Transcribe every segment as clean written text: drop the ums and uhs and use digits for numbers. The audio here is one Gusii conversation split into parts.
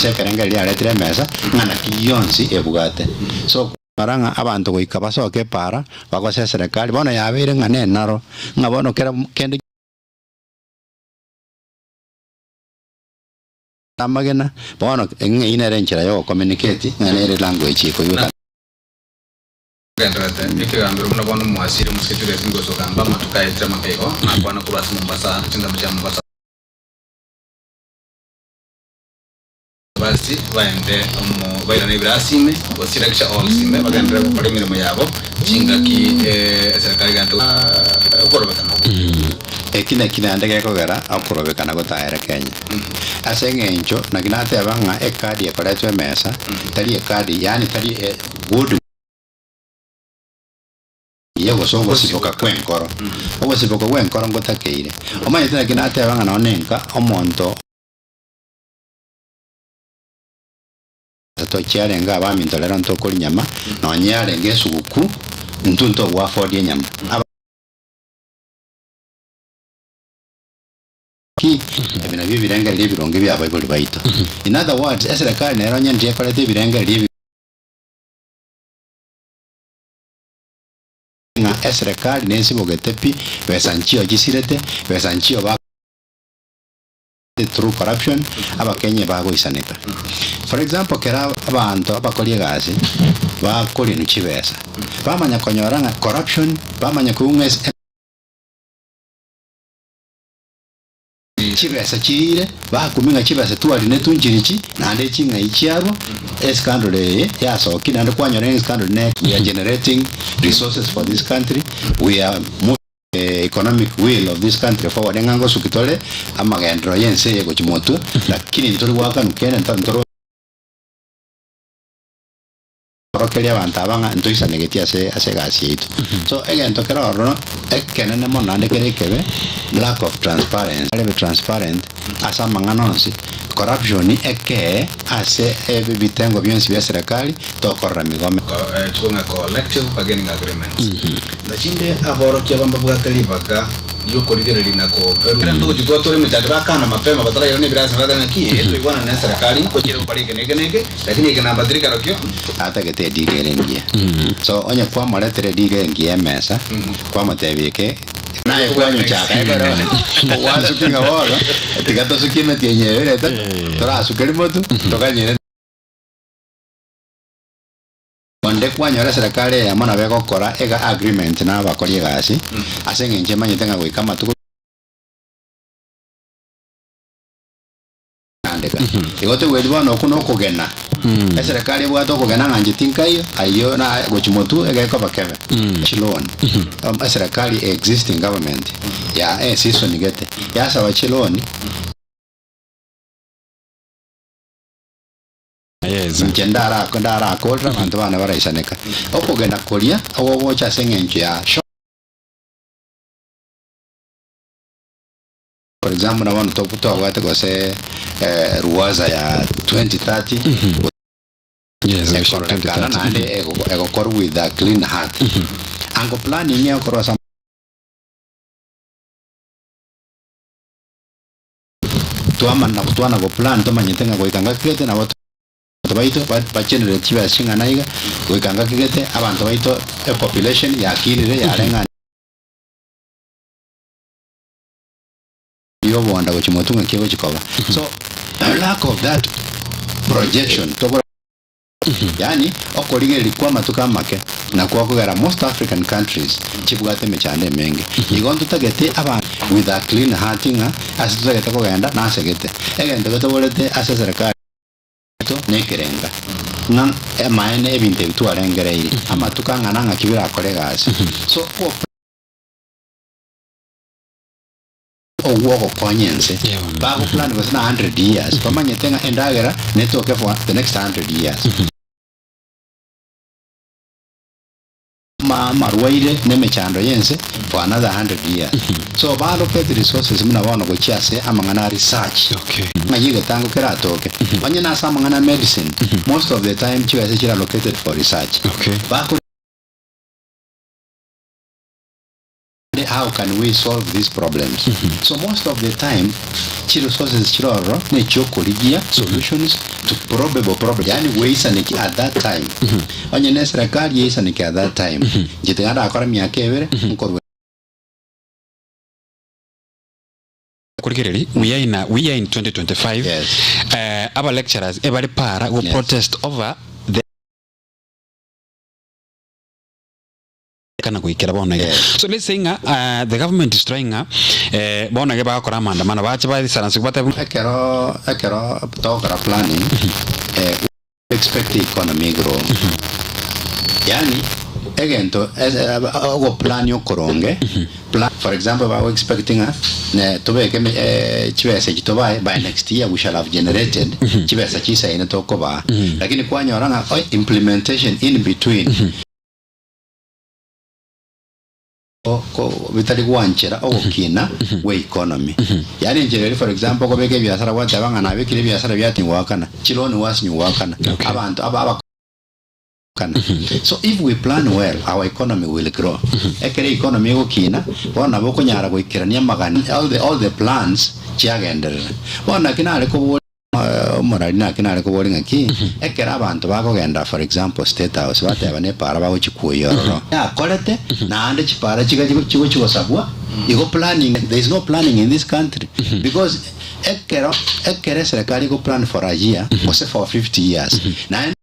Ase ekerengererio aretire emesa, ng'a naki gionsi ebwate. So konyora ng'a abanto goika basoke epaara, bagose eserekari, bono yabeire ng'a nenaro, ng'a bono kera kende amagena, bono ng'a eyio nere enchera ya ogokominiketi, ng'a nere language ekoigwekana. Gendererete ekegambero buna bono omwasiri omosike Julius Migos ogamba amatuko aetire amake igo, nakwana korwa ase Mombasa, chinsemo chia Mombasa University baende omo bairane ebirasi ime gose chilecture halls ime bagenderere gokora emeremo yabo chingaki eserekari egento okorobekana okwo. Eki naki naende gekogera okorobekana gotaere Kenya. Ase eng'encho naki nateba ng'a ekadi ekoretwa emesa tari ekadi yaani tari good Buya gose ogosiboka kw'enkoro. Ogosiboka gw'enkoro ngotakeire. Omanyete naki nateba ng'a nonye nenka omonto. Tochiarenge abaminto rero ntokoria nyama, nonye yarenge esuguku intwe ntogwafodi enyama. Aba. Ki? Ebi nabio ebirengererio ebironge bi'abaibori baito. In other words, eserekari nero onye ndiria ekorete ebirengererio ebi. Ng'a eserekari nensibogete pi, besa nchio chisirete, besa nchio ba. Through corruption, abakenya bagoisaneka. For example, kera abanto abakori egasi bakorinwa chibesa, bamanya konyora ng'a corruption, bamanya koigwa ng'a ase. Chibesa chirire, bakumia ng'a chibesa twarinetwe nchirichi, naende ching'ai chiarwa, escandal eye yasokire naende kwanyora ng'a escandal ne we are generating resources for this country, we are moving the economic wheel of this country forward ng'a ngosuki tore amagenderero y'ense eye gochia motwe, lakini ntori goakanwa kende ntoro Orokereria abanto aba ng'a ntoisanegeti ase ase egasi yaito. So egento kere ororo ekenene mono naende kere ekebe, lack of transparency. Arebe transparent ase amang'ana onsi, corruption ekee ase ebitengo bionsi bia serikali, tokorora migome. Chikong'a collective bargaining agreements. Nachinde aborokia aba mbabwate ribaga ri'okorigereria na koberwa. Ekero togochia twatwara emechando bakana mapema batarairana ebirasi bagateba ng'a ki ee toigwanane ne serikali nkochiere gokora eke na eke na eke lakini eke namba tiri kerokio. Atagete edeal ere engiya. So onye kwamoretera edeal engiya emesa, kwamotebia eke naye kwanyochaka ekero gwasukia ng'a bono tiga tosukie emetienyi eye etato torasuke rimo tu toganyere. Onde kwanyora eserekari eyemo nabo egokora ega agreement na abakori egasi, ase eng'encho emanyete ng'a goika amatuko andeka. Igo toigweti bono okwo nokogena. Eserekari ebwate okogena ng'a inche tinkaiyo, ayio na gochia motwe egekoba kebe. Chiloan, eserekari existing government ya eseason gete, yasaba chiloan. Inche ndarakorere abanto bane baraisaneka. Okogena koria ogogocha ase engencho ya For example, na bono twabwate gose ruwaza ya 2030 ekororekana naende egokorwa with a clean heart. Ango planning egokorwa ase. Twamana gotwana go plan tomanyete ng'a goika ngaki gete nabo abanto baito ba generate chibesa ching'ana iga, goika ngaki gete abanto baito epopulation yakinire yareng'anire obonda gochia motwe ng'aki egochi koba. So lack of that projection tokora. Yaani okorigereria kw'amatuko amake nakwo okogera most African countries chibwate emechando emenge. Igo ntotagete abanto with a clean heart ng'a ase totagete kogenda nasegete. Egento getoborete ase eserekari yaito nekerenga ng'a amaene ebinto ebi twarengereiri amatuko ang'ana ng'aki birakore egasi. So Ogwo ogokonya ense. Bago plan gose na hundred years bamanyete ng'a endagera netoke for the next hundred years. Amarwaire na emechando y'ense for another hundred years. So ba allocate resources buna bono gochia ase amang'ana a research ng'a egetango keratoke. Onye nase amang'ana a medicine most of the time chibesa chire allocated for research. Bako. how can we solve these problems. So most of the time chi resources chire ororo ne chiokorigia solutions to probable problems, yaani gweisaneki at that time. Onye ne eserekari yeisaneki at that time, inche tiga ndakore emiaka ebere nkorwa. Korigereria, we are in a, we are in 2025, Yes. eh, aba lecturers ebare para go Yes. protest over the kana goikera bono iga. Yes. So let's say ng'a uh, the government is trying ng'a eh, bono iga bagakora amaandamano bache baisaranse batebe Ekero ekero togokora planning eh, we expect the economy grow yaani egento ogoplani okoronge plan for example bago expect ng'a ne tobeke eh, chibesa echi tobae by next year we shall have generated chibesa chisaine tokobaa lakini kwanyora ng'a oi implementation in between bitari gwanchera ogokina gwe economy. Yaani enchera eria for example okobeka ebiasara gwateba ng'a nabekire ebiasara biatinyi goakana, chiloan gwasinyi goakana, abanto aba abakana. So if we plan well our economy will grow. Ekero economy egokina bono nabo okonyara goikerania amagani all the all the plans chiagenderera. Bono naki nare koboria. Omorari naki nare koboria ng'aki, ekero abanto bakogenda for example state house bateba nepaara bagochia kwoyia ororo yakorete naende chipaara chiga chigochia gosabwa igo planning there is no planning in this country because ekero ekero eserekari ego plan for a year gose for 50 years naende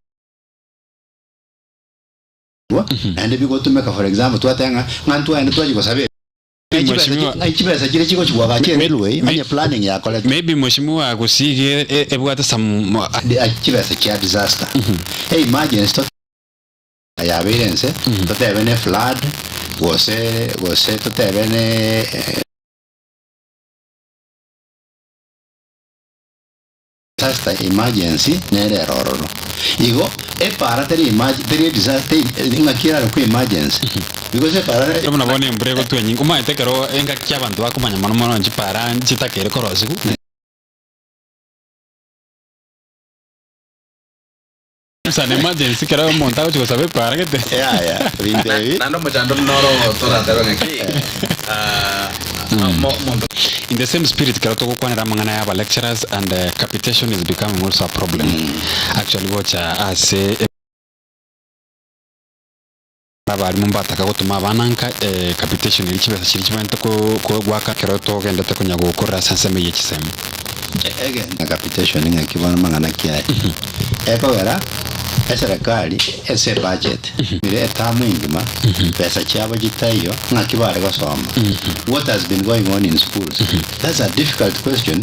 naende bigotumeka for example twateba ng'a ng'a ntwaende twachia gosaba Mheshimiwa- Ng'ai chibesa chiria chigochi goagacha erailway onye planning yakoretwe. Maybe mheshimiwa gusii iga e- ebwate some Chibesa chia disaster. Emergency to yabeire ense totebe ne flood gose gose totebe ne Disaster emergency nere ere ororo. Igo epara teri emerg teri edisaster ng'aki erare kwa emergency because epara Buna bono embura egotwa enyinge, omanyete ekero engaki abanto bakomanya mono mono chipara nchitakeire korosigwa. It's an emergency ekero omonto agochia gosaba epara gete. Yaya binto ebi. Naende omochando noro toratebe ng'aki ah, mo- omonto In the same spirit ekero togokwanera amang'ana ya aba lecturers and capitation is becoming also a problem actually gocha ase abarimu mbataka gotoma abana nka capitation eria chibesa chiria chibwenerete ko- ko goaka ekero togendete konya gokorera ase ensemo eye chisemi. Egento capitation ng'aki bono mang'ana ki aya? Ekogera eserekari ase ebudget ere etamu engima besa chiabo chitaiyo ng'aki bare gosoma. What has been going on in schools? That's a difficult question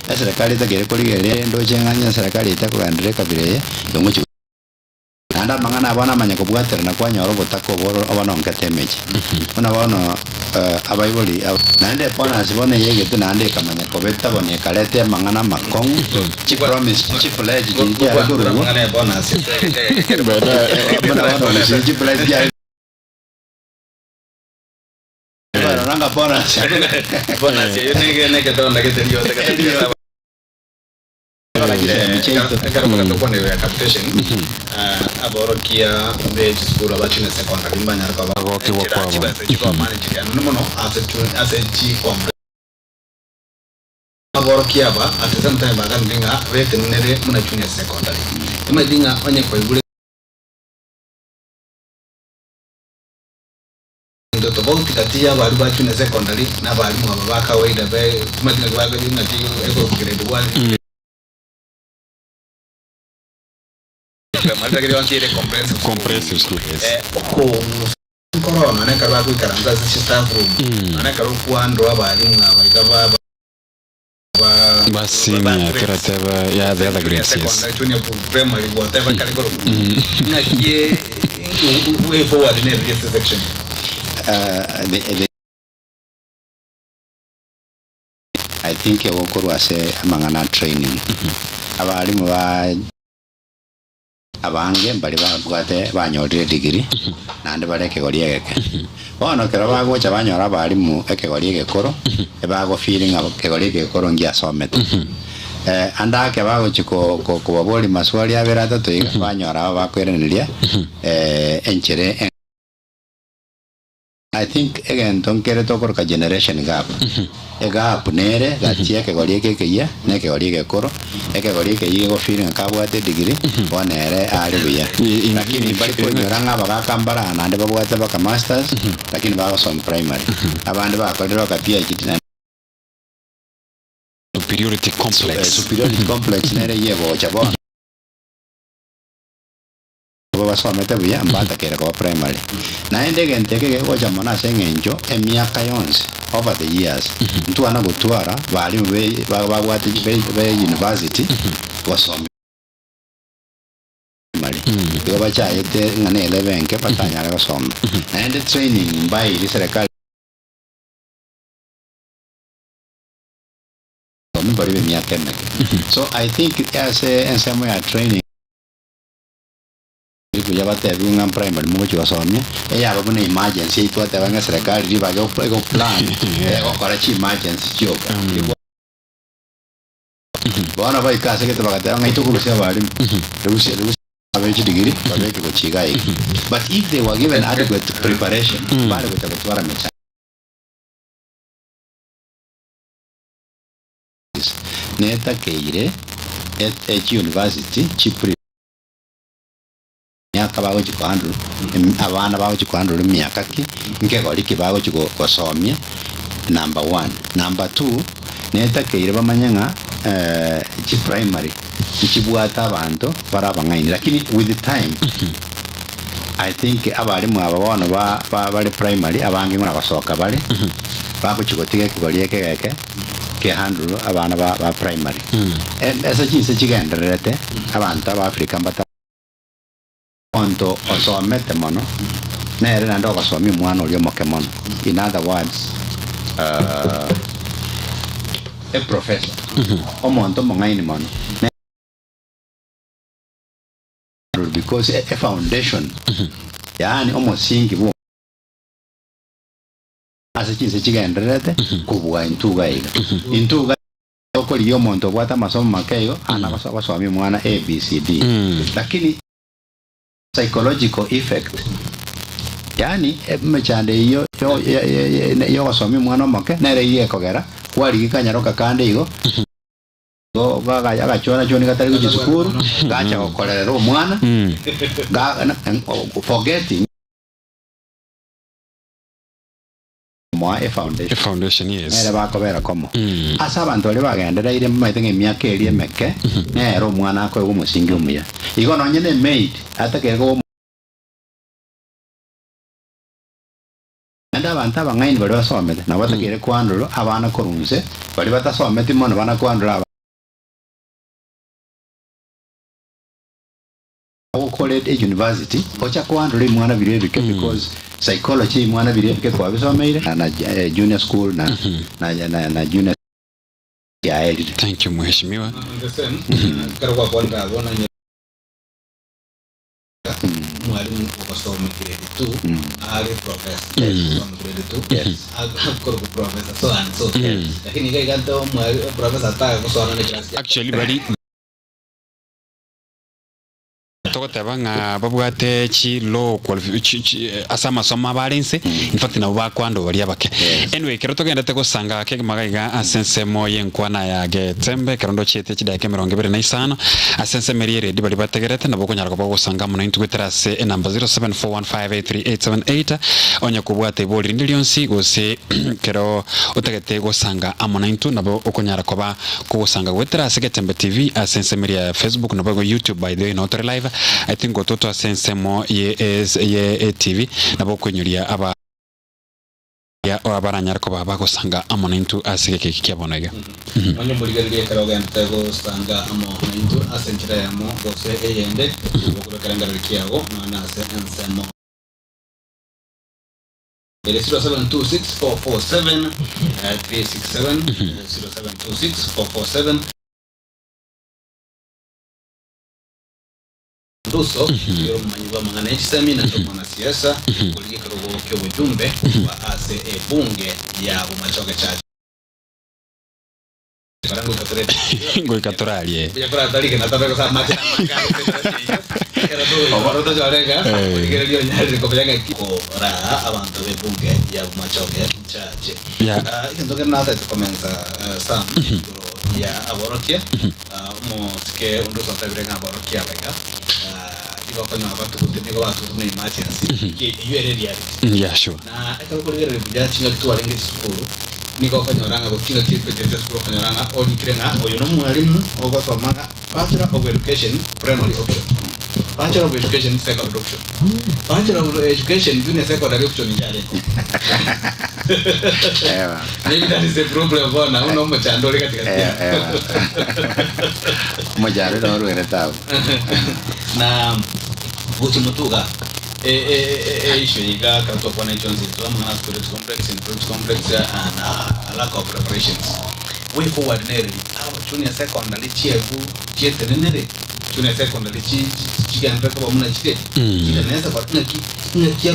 eserekari etakeire korigereria ndoche ng'a eserekari etakogenderera ekabira eye yongochi Naende amang'ana abo namanye kobwaterana kwanyora obotaka obo obononkete emechie. Buna bono abaibori naende ebonus bono eyegete naende ekamanya koba etaboni ekareta amang'ana amakong'u, chipromise, chipledge chiria chiare korugwa, buna bono gose chipledge chiare korora ng'a bonus. Ekero tokwana igoro ya capitation, aborokia be chisukuru aba junior secondary mbanyare koba Bagokigwa enchera kwabo. chibesa chikomanage chiria mono ase ase chikombe aborokia aba at the same time baganire ng'a betenenere buna junior secondary omanyete ng'a onye kwaigure Into tofauti gati y'abarimu ba junior secondary na abarimu aba ba kawaida be timanyeti ng'aki bakonya ng'aki egograde one. Primary yonsi ere comprehensive school. Comprehensive school, yes. Eh, okong'usa nkoro nonye ekero bagoikaransa ase chi staff room, nonye ekero okwandwa abarimu aba iga ba ba Ba senior, kera teba, yeah, the other grades, yes. Secondary, junior, primary, whatever kare korokwa. Ng'aki eh, way forward ne this section. The, the, I think egokorwa ase amang'ana a training. Abarimu ba abange mbari babwate banyorire degree naende bare ekegori egeke. Bono ekero bagocha banyora abarimu ekegori egekoro, ebago feel ng'a kegori eke egekoro ngiasomete. Ande ake bagochia ko- ko- kobaboria maswali abere atato iga, banyora aba bakoiraneria enchera. I think egento nkere tokoroka generation gap. Egap nere gati ya ekegori eke ekeyia na ekegori egekoro. Ekegori ekeyia gego feel ng'a kabwate edegree bono ere are buya. Lakini mbari konyora ng'a abagaka mbare aa naende babwate mpaka masters lakini bagosoma primary. Abande bakorire mpaka PhD naende. Superiority complex. Superiority complex nere eyio egocha bono. Abwo basomete buya mbatakeire koba primary. Naende egento eke gegocha mono ase eng'encho emiaka yonsi over the years ntwana gotwara balimu be babwate be be university gosomia primary. Igo bachayete ng'a ne elevel enke batanyare gosoma. Naende training mbaeiri serikali baria b'emiaka emeke. So I think ase ensemo ya training. Buya batebiwe ng'a primary mogochia gosomia, eyaba buna emergency eyio twateba ng'a eserekari ribaga ego plan egokora chi emergency chioka. Bono baika ase egete bagateba ng'a intwe korusia abalimu, rusia rusia abe chidegree babeke gochia iga iga. But if they were given adequate preparation, bare gocha gotwara mechando. Netakeire e chiuniversity chi pre. Miaka bagochia kohandle abana bagochia kohandle emiaka ki, nkegori ki bagochia gosomia number one. Number two, netakeire bamanye ng'a chiprimary nchibwate abanto bare abang'aini lakini with time I think abalimu aba bono ba bare primary abange ng'ora gosoka bare, bagochia gotiga ekegori eke geke kehandle abana ba primary. Ase chinse chigendererete abanto aba Africa mbata. Omonto osomete mono nere naende ogosomia omwana oria omoke mono. In other words, a professor, omonto omong'aini mono nere because a foundation, yaani omosingi bwo ase chinse chigendererete kobua intwe iga iga. Intwe iga. Okorigia omonto obwate amasomo make igo ana gosomia omwana ABCD. Lakini psychological effect yaani emechando eyio yogosomia omwana omoke nere eyio ekogera kwarigia kanyaroka kande igo agachora choni gatari gochia sukuru gacha gokorerera omwana forgetting Moa efoundation. Efoundation, yes. Nere bakobera komo. Ase abanto baria bagendereire mbamaete ng'a emiaka eria emeke nere omwana akoegwa omosingi omuya. Igo nonye ne maid atakeire koba Naende abanto abang'aini baria basomete nabo batakeire koandora abana korwa inse, baria batasometi mono bana koandora abana. Ogokora e university ocha koandora ebimwana biria ebike because psychology ebimwana biria ebike kwabisomeire na junior school na na na junior yaerire. Thank you mheshimiwa. The same, ekero gwakwanire abwo nanye mwalimu ogosoma grade 2 are professor ogosoma grade 2 akorokwa professor so and so lakini iga iga nto omwali professor atagosona ne class Actually bari Togoteba ng'a babwate chi low qualifi chi chi ase amasomo abo are inse, in fact nabo bakoandoa baria abake. Anyway, ekero togendete gosanga kegima iga iga ase ensemo y'enkwana ya Getembe, ekero ndochiete chidaeka emerongo ebere na isano, ase ensemo eria eredi baria bategerete nabo okonyara koba ogosanga amo naintwe goetera ase enamba 0741583878, onye kobwate ibori rinde rionsi gose ekero otagete gosanga amo naintwe nabo okonyara koba Kogosanga goetera ase Getembe TV ase ensemo eria ya Facebook naboigo YouTube by the way noo tore live I think gototo ase ensemo ye ye TV nabo okoinyoria aba abaranyare koba bagosanga amo naintwe ase egeka eke kia bono iga. Onye omorigereria ekero ogendete gosanga amo naintwe ase enchera eyemo gose eyende, nabo okorua ekerengererio kiago nonya nase ensemo. Ere 0726 447 367 0726 447 Nduso ere omomanyi bw'amang'ana ye chisemi naende omwanasiasa korigia ekerogo ki'obochumbe korwa ase ebunge ya Bomachoge Church. Ngoika torarie. Yeah. Egento kere natagete komensa Sam igoro ya aborokia omosike onde osantabire ng'a aborokia aba iga nigo okonyora batugute nigo batugute buna emergency eywo ere reality. Yeah, sure. Na ekero okorigereria buya chingaki twarenge chisukuru, nigo okonyora ng'a gochia chingaki chiaito chia esukuru okonyora ng'a orikire ng'a oyo nomwalimu ogosoma ng'a Bachelor of Education primary option, Bachelor of Education secondary option, Bachelor of Education junior secondary option yarenge. Ewa. Maybe that is the problem bono abwo nomochando ore gatigati Ewa, ewa. Omochando norwere tabu. Na gochia motwe iga. Eissue iga ekero twakwana chionsi intwe amang'ana ase Tourist Complex, Influence Complex and lack of preparations. Way forward nereri aba junior secondary chiegu chietenenere junior secondary chigenderere koba buna chire chire ne secondary ng'aki ng'aki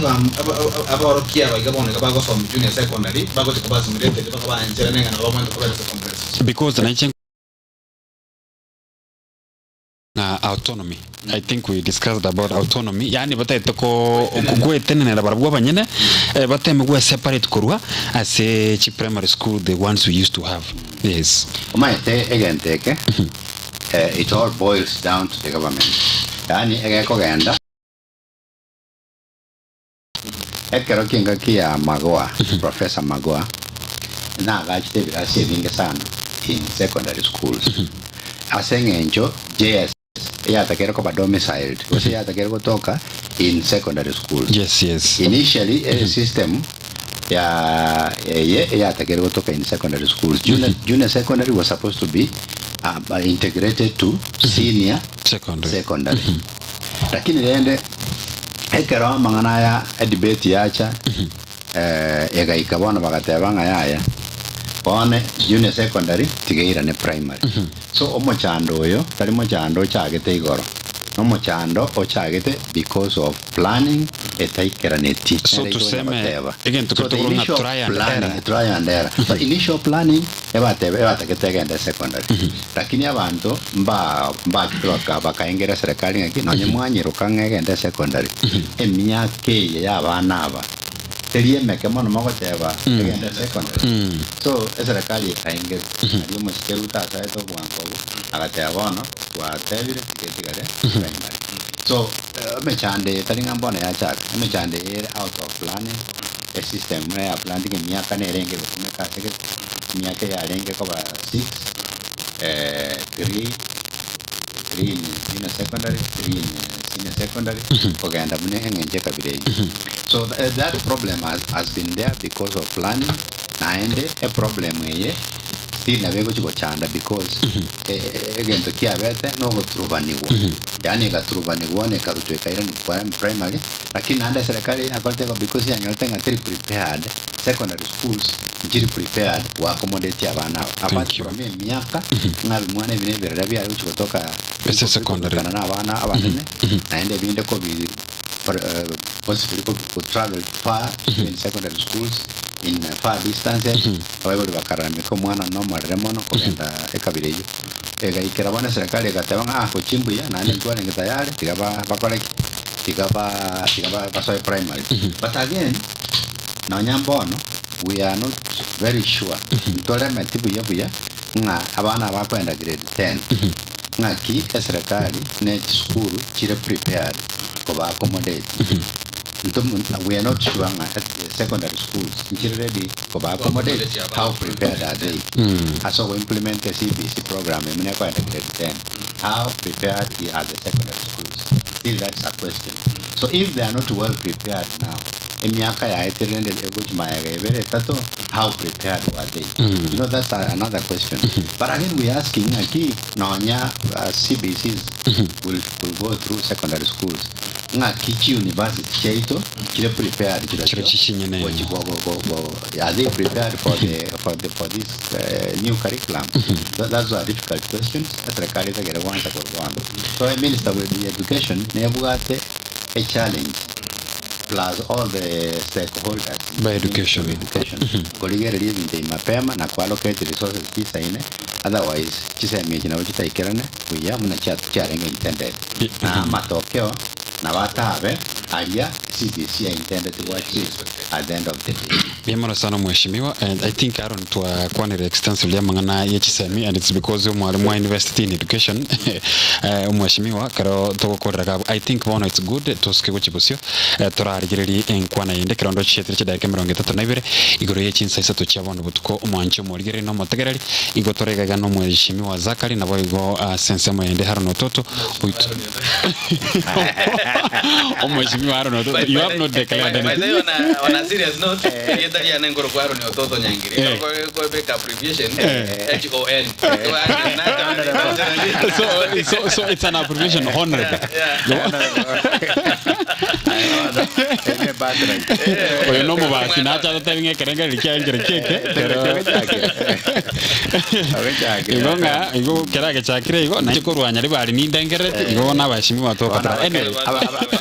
aborokia aba iga bono iga bagosoma junior secondary bagocha koba assimilated bakabaancherana ng'a nabo babwenerete kobera ase complex. Because nainche Ng'a autonomy, I think we discussed about autonomy, yaani batagete ko gwetenenera barabwo abanyene, bateme gwe separate korwa ase chi primary school the ones we used to have, yes. Omanyete egento eke it all boils down to the government yaani egekogenda ekero kiengaki ya Magoha, Professor Magoha nagachete ebirasi ebinge sana in secondary schools ase eng'encho JSS eyatakeire koba domiciled gose eyatakeire gotoka in secondary schools. Yes. Initially e system ya eye eyatakeire gotoka in secondary schools. Junior secondary was supposed to be integrated to senior Secondary. secondary. Lakini rende ekero amang'ana aya edebate yacha egaika bono bagateba ng'a yaya bono junior secondary tiga eirane primary. So omochando oyo tari mochando ochagete igoro, nomochando ochagete because of planning etaikeraneti. So Nere igo tuseme goteba. egento So the ketogoro ng'a initial try and planning, error. try and error. So initial planning ebatebe ebatagete egende secondary. Lakini abanto mba mbachete baka bakaengera eserekari ng'aki nonye mwanyeroka ng'a egende secondary, emiaka eye ya abana aba teri emeke mono mogoteba egende secondary. So eserekari ekaengerwa, aria omosike Ruto asaete obwango obwo, agateba bono twatebire tiga etigare primary. So emechando eye tari ng'a mbono yachaka, emechando eye ere out of planning, esystem buna ya planting emiaka nerenge egotumeka ase gete, emiaka eyarenge koba six, 3, 3 in junior secondary, 3 in senior secondary, kogenda buna eng'encho ekabira eyio. So that problem has been there because of planning, naende eproblem eye still nabo egochi gochanda because egento kiabete nogoturubanigwa, yaani egaturubanigwa bono ekarutwa ekairani primary, lakini naende eserekari yakorete igo because yanyorete ng'a teri prepared, secondary schools nchiri prepared go accommodate abana aba. Apart Thank you. from emiaka ng'a ebimwana ebi na ebirere biare gochi gotoka Ase secondary. bikobekana na abana abanene, naende ebinde kobi possibly ko travel far in secondary schools in far distances, abaibori bakararameka omwana nomorere mono kogenda ekabira eyio. Egaikera bono eserekari egateba ng'a ah gochia mbuya naende ntwarenge tayari tiga ba bakore ki? Tiga ba tiga ba basoe primary. But again, nonya mbono we are not very sure, ntoremeti buya buya ng'a abana aba bakoenda grade ten, ng'aki eserekari ne chisukuru chire prepared koba accommodate. Nto we are not sure ng'a secondary schools nchire ready koba accommodate, how prepared are they? Ase ogo implement CBC program emuna ekoenda grade 10, how prepared are the secondary schools? Still that's a question. So if they are not well prepared now, emiaka yaetire rende egochi mayega ebere etato, how prepared were they? You know that's a, another question. But again we are asking ng'aki nonya CBCs will go through secondary schools ng'aki chi university chiaito chire prepared Chiro chirochio chichinyene. gochi go, go, go, go, are they prepared for the for the for this new curriculum? Those are difficult questions eserikali etagere gwansa korwa bono. So a minister with the education nebwate a challenge plus all the stakeholders By education. education korigereria ebinto ebi mapema na kwallocate resources chisaine. Otherwise chisemi echi nabo chitaikerane buya buna chia chiarenge intended. Na amatokeo nabo atabe aria CBC ya intended to achieve at the end of the day. Mbuya mono sana mheshimiwa and I think Aaron twakwanire extensively amang'ana ye chisemi and it's because omwalimu wa university in education eh, omweshimiwa kero togokorera iga abwo I think bono it's good tosuke gochia bosio eh, torarigererie enkwana yende ekero ndochietire chidaeka emerongo etato na ibere igoro ye chinsa isato chia bono botuko omwanchi omorigereri na omotegereri igo tore iga iga na omweshimiwa Zachary naboigo ase ensemo yende Aaron Ototo oito Omweshimiwa Aaron Ototo, you have not declared By the anything. way, on a, on a serious note, erieta riane nkorokwa Aaron Ototo Nyangiri. Eh. Ko- kobeka abbreviation Eh. H O N. So it's an abbreviation, honorable. Ene birthright. Oyo no omobasi nacha atotebi ng'a ekerengererio kiaye nkere kieke igo ng'a igo keragechakire igo nainche korwa Nyaribari nindengerereti igo bono abashimiwa togotara anyway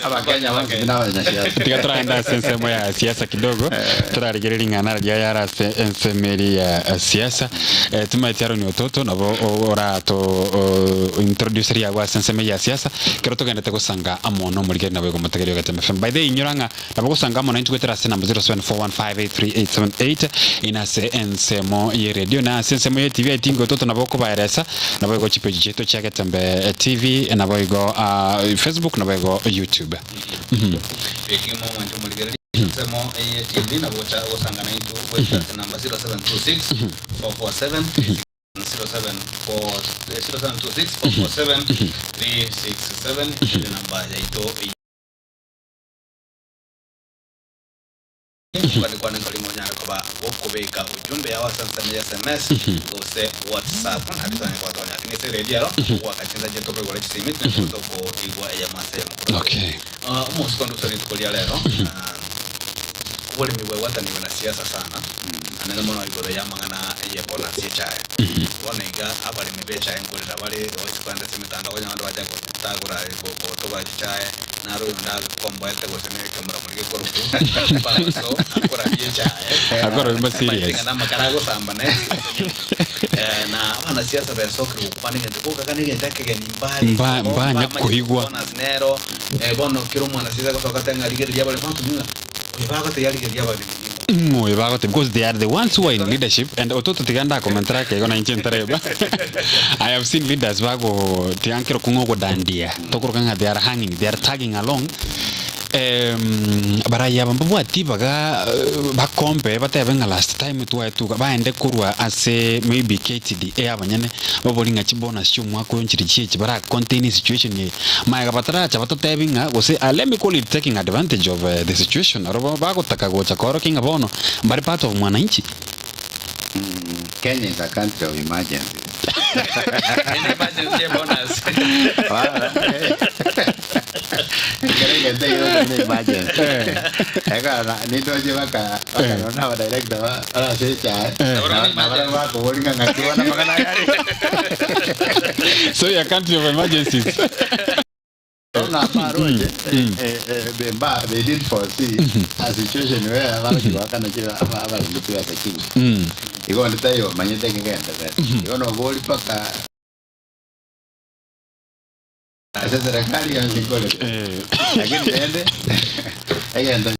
Abakenya bonsi buna abanyasiasa. tiga toragende ase ensemo ya siasa kidogo torarigereria ring'ana riria yare ase ensemo eria ya siasa Eh, timaeti Aaron Ototo nabo orato introduce riago ase ensemo eye ya siasa kero togendete gosanga amo nomorigeri nabo igo motegereria ogeteme FM by the way inyora ng'a Nabo gosanga amo naintwe goetera ase enamba 0741583878 ine ase ensemo ye radio na ase ensemo ye TV I think ototo nabo okobaeresa nabo igo chipeji chiaito chia Getembe TV nabo igo Facebook nabo igo YouTube. Ekimo omwancho omorigereria ensemo ye TV nabo gocha gosanga naintwe goetera ase enamba 0726 447 074 0726 447 367 ere enamba yaito. Kwane nkori ng'a onyare koba gokobeka ujumbe yao ase ensemo ya sms gose whatsapp nario tonyare koba tokonyara ting'e ase eredio ero goaka chinsa chiaito tokoigora chisimi tonyare koba tokoigwa eyemo ase eyemo korwa Okay. Ah, omosiko ndusa rituko ria rero ah, oboremi bwegwatanigwe na siasa sana anene mono igoro y'amang'ana y'ebonus y'echae bono iga abaremi b'echae nkorera bare gochi kogenda ase emetandao konya abanto bacha gotagora gotoba chichae Naro oyonde akomboete gose nekemura-muri gekorokwa Baso akorabia echae. Akorabia mba serious. Amanyete ng'a namakara agosamba na Eh, na abanasiasa besokire gokwana egento gokaka na egento ekegeni mbare Mba- igo, mbanya mbamanyete koigwa. bonus nero eh, bono kera omwanasiasa agosoka ate ng'a rigereria abaremi abanto ng'a oyo bagotebia rigereria abaremi nigo. Ng'o oyo bagotebia because they are the ones who are in leadership and ototo tiga ndakomentera ake igo nainche ntareba I have seen leaders bago tiga nkero kong'o ogodandia tokoroka ng'a they are hanging they are tagging along Barayi aba mbabwati ibaga bakombe batebe ng'a last time twaetwe iga, baende korwa ase maybe KTDA abanyene babori ng'a chibonus chia omwaka oyo nchiri chiachi bara contain esituation eye. Magega bataracha batotebi ng'a gose let me call it taking advantage of the situation aro bagotaka gocha koorokia ng'a bono mbare part of mwananchi. Kenya is a country of emergencies. Any emergency a bonus. Ekero egento ekero ne emergency. Ekero na nindoche baka baka na aba director ba barase echae. Na na barabwo bakobori ng'a ng'aki bono amang'ana aya are. So a country of emergencies. Ng'a mbaroche mba they didn't foresee a situation where bagochi goakana chire aba abaremi chibesa chinke. Igo onde taiyo omanyete ekegendererete. Igo nobori mpaka ase serikali yonsi nkorete. Lakini rende egento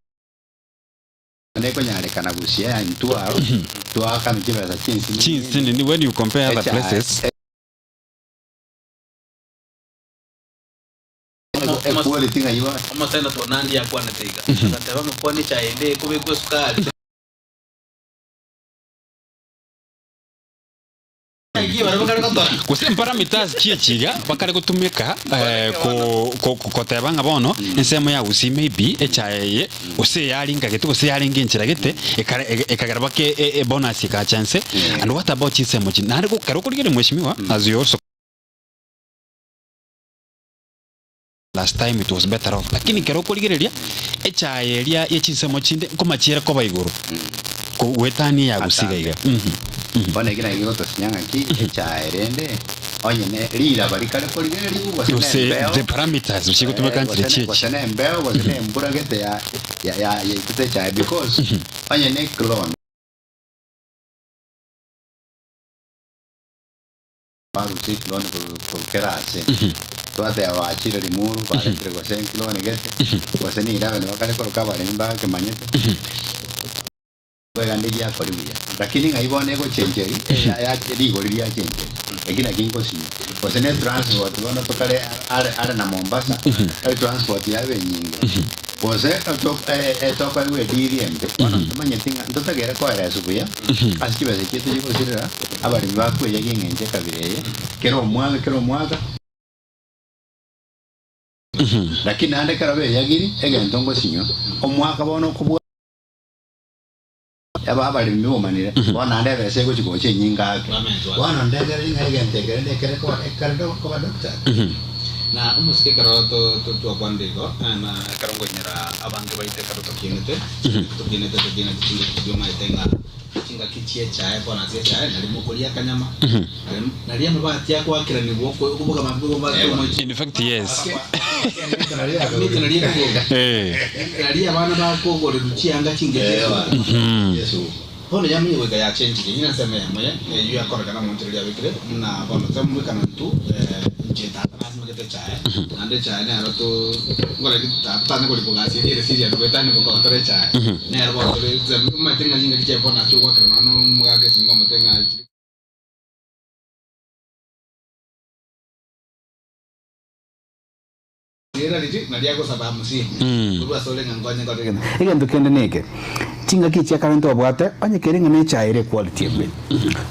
nekonyarekana gusii intwe aro twaakana chibesa chinsinini Chinsinini when you compare other Echa- places. Equality ng'ai bono? Omosenator Nandi akwanete iga, agateba ng'a kwana echae ende ekobekwa esukari. Naki barabwo kare gotora. Gose mparameters ki echi iga bakare gotumeka eh, ko- ko- ko- koteba ng'a bono ensemo ya Gusii maybe echae eye gose yaringa gete gose yarenge enchera gete ekare ege- ekagera bake e- ebonus ekacha nse and what about chinsemo chinde naende go- ekero okorigereria mweshimiwa as you also Last time it was better off lakini ekero okorigereria echae eria ye chinsemo chinde nkomachiere koba igoro goetania eya gusii iga iga. Bono eki nakio gegotosinya ng'aki echae rende onye ne riraba rikare korigererigwa gose ne Gose embeo the parameters chigotumeka nchire gose ne chiachi. gose ne embeo gose ne embura gete ya ya ya yaitete echae because onye ne clone. barusia ekiloni korwa korwa kera ase. Twateba bachire Limuru, baretire gose ekiloni gete, gose ne 11 bakare koroka abaremi mbakemanyete. Boigo ande giakori buya, lakini ng'ai bono egochencheri rigori riachencheri, eki naki ngosinywa. Gose ne transport bono tokare are are na Mombasa, etransport yaba enyinge, gose tokoegwa ediri embe. Bono ntomanyeti ng'a ntotagere koereswa buya ase chibesa chiaito chigosirera, abaremi bakweyia eng'encho ekabira eye, kera omwaka kera omwaka. Lakini naende ekero beyagiri egento ngosinywa, omwaka bono okobua. Aba abaremi bomanire, bono naende ebesa egochia gocha enyinga ake. Bono ndegereri ng'a egento eke rende ekere koba ekere koba doctored. Na omosike ekero twakwanire igo, na ekero nkoinyora abange baito ekero tokiinete, tokiinete tokiinete chingaki chiria omaete ng'a chingaki chi'echae bono ase echae nari mokoria akanyama, nari nari amabati agoakeranigwa oko okoboka mambia okoboka omochie. In fact yes. Emete nari ekoboka. Nari abana bakogorerwa chianga chingiya chi'esukuru. Bono yamanya goika yachenchirie inye ensemo eyemo ye eyio yakorekana omonto riria abekire buna bono twamobekana intwe inche tata nasimegete echae naende echae nero to nkora ki tata tanya korikwa gasi eria ere serious goetania gokoba tore echae nero bono tore omanyete ng'a chingaki chiaye bono nachio ogwakera nonya na omogaka esimi omote ng'a. Egento kende neke, chingaki echi chia kare ntwabwate, onye kere ng'a nechae ere equality embe,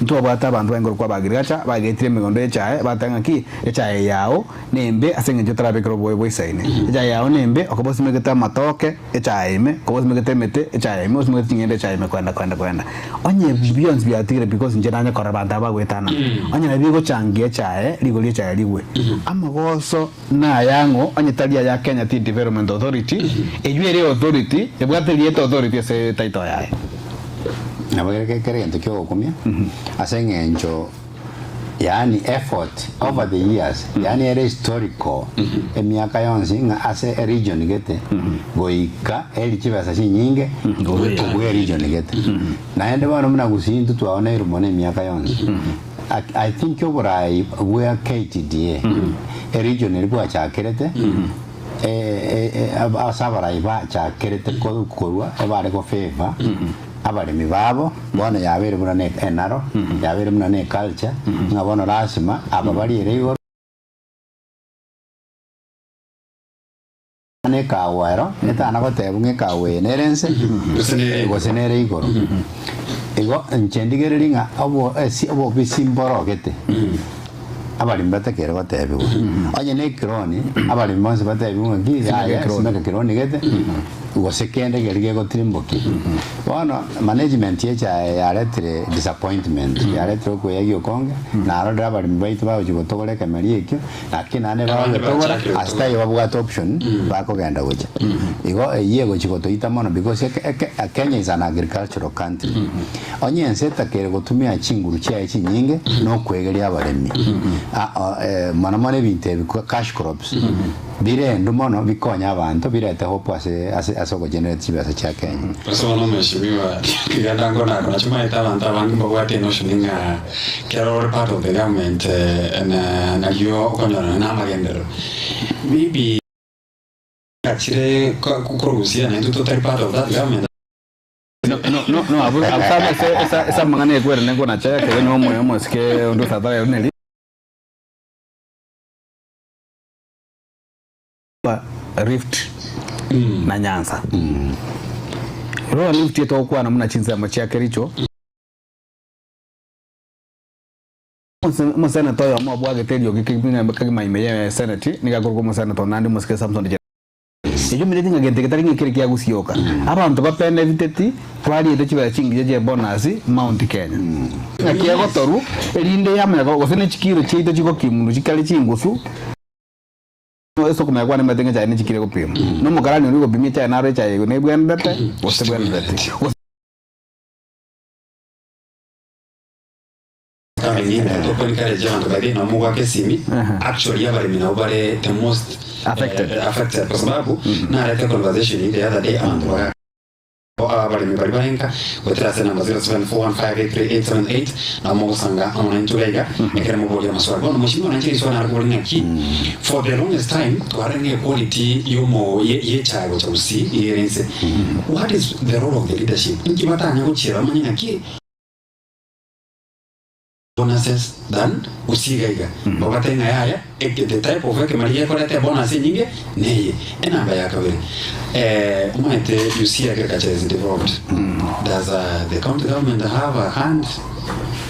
ntwabwate abanto baye nkorokwa abaagrigacha, bagetire emegondo y'echae, bateba ng'a ki, echae eye yao nembe ase eng'encho otarabekera obobe boisaine. Echae yao nembe, okoba osimegete amatoke echae ime, okoba osimegete emete echae ime, osimegete ching'ende echae ime, koenda koenda koenda. Onye ebi bionsi biatigire because inche nanye korora abanto aba bagoetanana, onye nabio bigochangia echae, rigori echae rigwe. Amagoso. Nayang'o onye tari aya Kenya Tea Development Authority, eyio ere authority ebwate erieta authority ase title yaye. Nabo kere kere egento kiogokumia ase eng'encho yaani effort over the years yaani ere historical emiaka yonsi ng'a ase eregion gete goika eri chibesa chinyinge kobua eregion gete. Naende bono buna Gusii intwe twaoneirwe mono emiaka yonsi. I think oborai bwa KTDA eregion eria bwachakerete ase abarai bachakerete korwa ebare go favour abaremi babo bono yabeire buna ne enaro yabeire buna ne eculture ng'a bono lasima aba bariere igoro Bono ekawa ero etana gotebwa ng'a ekawa eye nere ense gose nere igoro. Igo inche ndigererie ng'a obo esi obobisi mborogete abaremi batakeire gotebigwa. Onye ne ekironi abaremi bonsi batebigwe ng'a ki yaya simeka kironi gete gose kende keria gegotirimbokia. Bono management ya echae yaretire disappointment yaretire okoeyagia okonge narorire abaremi baito bagochia gotogora ekemeri ekio Naki naende Abande bagotogora bachakire ase gotogora. taiyo babwate option bakogenda gocha. Igo eyio egochi gotoita mono because eke eke Kenya is an agricultural country. Onye ense etakeire gotumia chinguru chiaye chinyinge nokwegeria abaremi. Ah o eh mono mono ebinto ebi cash crops birendwe mono bikonye abanto birete hope ase ase ase ogogenerate chibesa chia Kenya. Ase bono omweshimiwa, genda nkonakona chimaete abanto abange mbabwate enotion ng'a Kero ore part of the government na nario okonyorana na amagenderero maybe chire korusia naintwe totari part of that government. No, no, no, no, abwo abwo sana ase ase ase amang'ana ekwerende nkonacha ekero onye omoyo omosike onde osatara ere neri Rift na Nyanza. Lower Rift etogokwana buna chinsemo chia Kericho. Omoseneta oyomo obwagete eriogi kegima ime ye seneti nigo akorokwa omoseneta o Nandi omosike Samson Cherargei. Eyio omenyeti ng'a gento getari ng'a ekere kia gosioka. Abanto bapenefiteti bariete chibesa chingiya chie bonus Mount Kenya. Ng'aki egotorwa erinde yamanya gose ne chikiro chiaito chigokimwa chikare chingusu. Ase okomanya kwane nimanyete ng'a echaye nechikire gopimwa. Na omokarani oria ogopimia echaye naro echaye eye nebwenerete gose tebwenereti. Gose. Encourage abanto baria nabo mogwaka esimi actually abaremi nabo bare the most Affected. affected kwa sababu narete conversation the other day abanto baga. Abaremi baria baenka goetera ase enamba 0741583878 nabo mogosanga amo naintwe iga iga ekere moborie amaswali. Bono mochie mwananche riswali nare kobori ng'aki for the longest time twarenge ng'a equality yomo ye yechae gocha gusii iga ere inse. What is the role of the leadership? Inki batanya gochiera bamanye ng'aki bonuses than gusii iga iga. Babatebie ng'a yaya eke the type of ekemeri gekoreta ebonus enyinge neye. Enamba ya kabere eh, omanyete you see agriculture is devolved does uh, the county government have a hand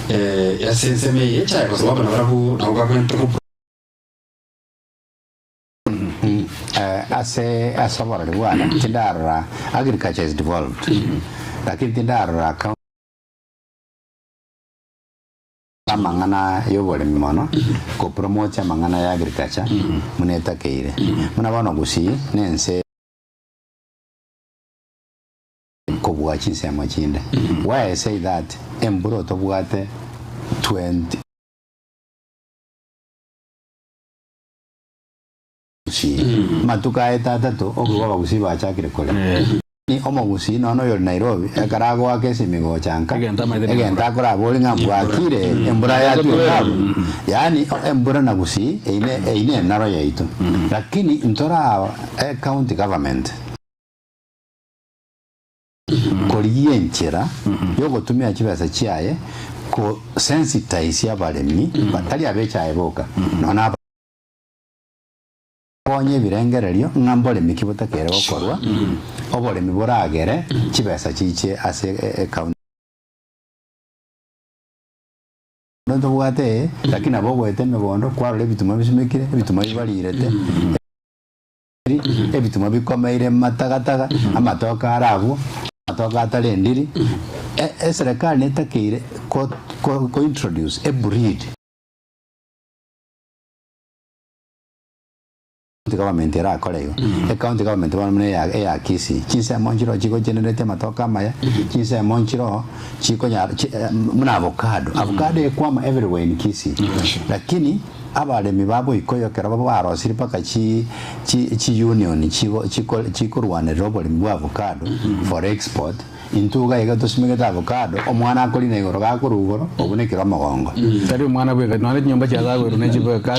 eh, ase ensemo eye echaye kwa sababu nabarabwo nabo bagwente go Ase ase oborori bwane tindarora agriculture is devolved lakini tindarora county Amang'ana y'oboremi mono, kopromote amang'ana ya agriculture buna etakeire. Buna bono Gusii nense kobua chinsemo chinde. Why I say that, embura otobwate 20. Gusii. Amatuko aete atato, okoigwa abagusii bachakire korema. Omogusii nonya oyore Nairobi, ekero agoaka esimi gocha nka, Egento amaete egento nembura. akorabori ng'a mbwakire, embura yatwete abwo. Yaani embura na Gusii eine eine enaro yaito. Lakini ntora ecounty government korigia enchera yogotumia chibesa chiaye ko sensitize abaremi, tari abechae boka, nonya aba. Konya ebirengererio ng'a mboremi ki botakeire gokorwa, oboremi boragere chibesa chiche ase ecounty. Ntobwate ee, lakini nabo ogoeta emegondo kwarora ebituma bisimekire, ebituma bibarirete, ebituma bikomeire matagataga, amatoke are abwo, amatoke atarendiri. Eserekari netakeire ko ko introduce a breed. County government erakore igo. Ecounty government bono buna eya eya Kisii, chinsemo nchiroo chigo generate amatoke amaya, chinsemo nchiroo chikonyara chi buna avocado, avocado ekwama everywhere in Kisii. Lakini abaremi ba Boikoyo ekero barosirie mpaka chi chi chi union chigo chiko chikorwanerera oboremi bwa avocado for export, Intwe iga iga tosimegete avocado, omwana akorina igoro gakorwa igoro, obunekire omogongo. Tari omwana bweka, nonya chinyomba chiasagoirwe ne chibweka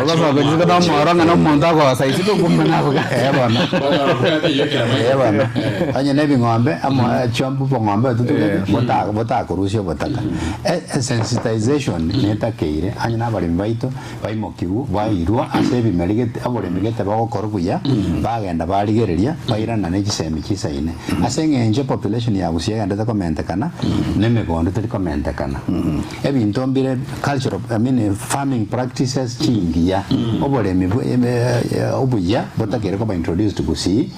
Ogosoka na omoro ng'a na omonto agosa isiko kumbe na avocado. Eh bono. Eh bono. Onye na ebing'ombe amo chiombe obong'ombe ototugete bota botakorusia obotaka. E sensitization netakeire onye na abaremi baito Baimokigwe, bairwa ase ebimeri gete, oboremi gete bagokorwa buya, bagenda barigereria, bairana ne chisemi chisaine. Ase eng'encho epopulation ya Gusii egenderete komentekana, na emegondo teri komentekana. Ebinto mbire cultural, I mean farming practices chingiya, oboremi bwe obuya botakeire koba introduced Gusii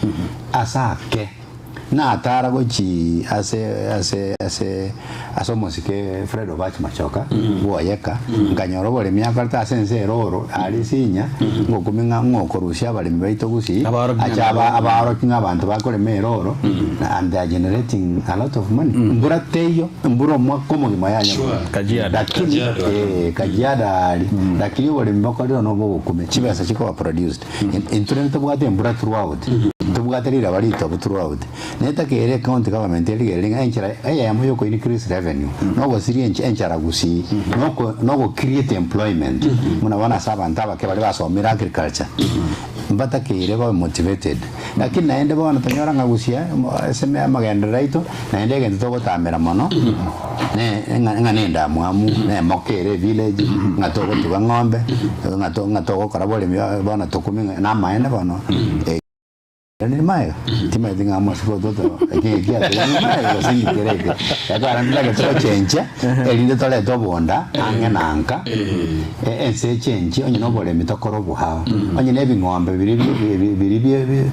ase ake. Natara gochia ase ase ase ase omosike Fred Obach Machoka bwoyeka, nkanyora oboremi akorete ase ense ere oro aria Isinya, ngokumia ng'a ng'a okorusia abaremi baito gusii, Abaoroki ache ng'a aba abaoroki ng'a abanto bakorema ere oro, and they are generating a lot of money. Mbura teiyo, embura omwaka omogima yanya Sure. gotwa. Kajiado. Lakini Kajiado. eh, Kajiado aria, lakini oboremi bokorire nobo ogokumia, chibesa chikoba produced. Intwe rende tobwate embura throughout, ntobwate riraba ritobu throughout. Netakeire ecounty government erigererie ng'a enchera eyemo ya oko increase revenue nogosiria ench enchara gusii, noko nogo create employment buna bono ase abanto abake baria basomire agriculture, mbatakeire babe motivated. Lakini naende bono tonyora ng'a gusii ase amagenderero aito, naende egento togotamera mono, ne ng'a ng'a nendamwamu, na emoka ere evillage, ng'a togotuga ng'ombe, ng'a to ng'a togokora boremi bono tokumia ng'a namaene bono nere maega, timanyeti ng'a omosike ototo eki eki atoirire maega gose inki kere eke. Ekero ntagete gochenchia, erinde torete obonda ang'e na nka, ense echenchie onye na oboremi tokore oboao, onye na ebing'ombe biria bi biria bi bi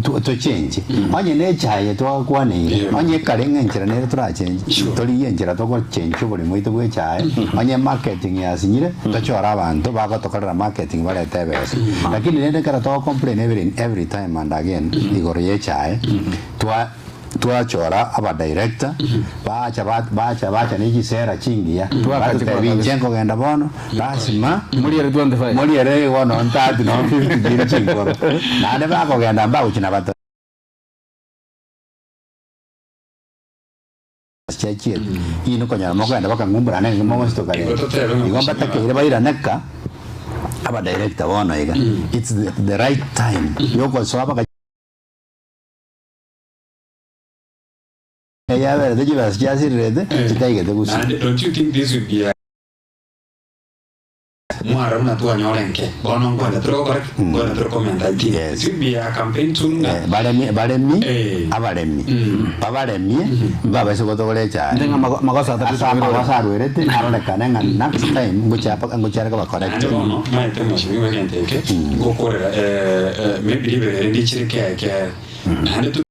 tochenche, onye na echaye twagakwaneire, onye ekare ng'a enchera nere torachenche, torigie enchera togochenchia oboremi bwaito bwa echaye, onye marketing yasinyire, tochore abanto bagotokorera marketing barete ebesa. Lakini rende ekero togo complain every every time and again igoro ya echaye, twa. Twachora abadirector, bacha ba bacha bacha ne chisera chingiya, Twakachi batotebia inche nkogenda bono, lasima Moriere 25. moriere igo nonye 30 nonye 50 chire chinkoro. Naende bakogenda mbagochia nabato chiachiete, inwe konyora mokogenda bakang'umbura naende nigo mogositoka Igo rende. totebe ng'a Igo mbatakeire bairane ka, abadirector bono iga, it's the the right time yogosoa baka. Eyaberete chibesa chiasirirete chitaigete gusii. Naende don't you think this would be a Mwaro buna twanyora enke bono nkwenda tore gokora ki? Nkwenda tore komenta I think Yes. it would be a campaign tool ng'a Eh, baremi baremi Eh. abaremi babaremie mbabaise gotogora echae Nde ng'a mago- magoso ase atari amagoso arwerete arorekane ng'a next time ngochia ngochiareka Naende bacorrecte bono maete mweshimiwa egento eke ngokorera eh, eh, maybe riberera rinde chire ke ke naende tu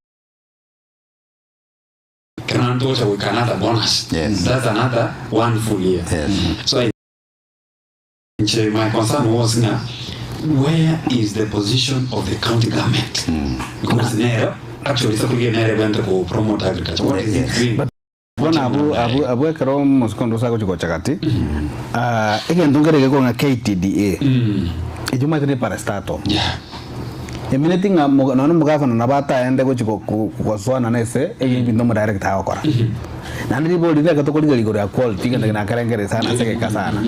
kero naende togocha goika another bonus Yes. that's another one full year Yes. so I inche my concern was ng'a where is the position of the county government because nero actually sakurigia nere bwente ko promote agriculture what is it Yes. doing Bono abwo abwo abwo ekero omosike onde ase agochia gocha gati, ah, egento nkere gekorwa ng'a KTDA, ekio omanyete ne parastatal. Yeah. Emineti ng'a moga nonye omogavana nabo ataende gochia go- go- gosoana na ase ebinto omodirect agokora. Naende ribori riria ekero tokorigereria igoro ya quality egento eke nakerengereria sana ase egeka sana.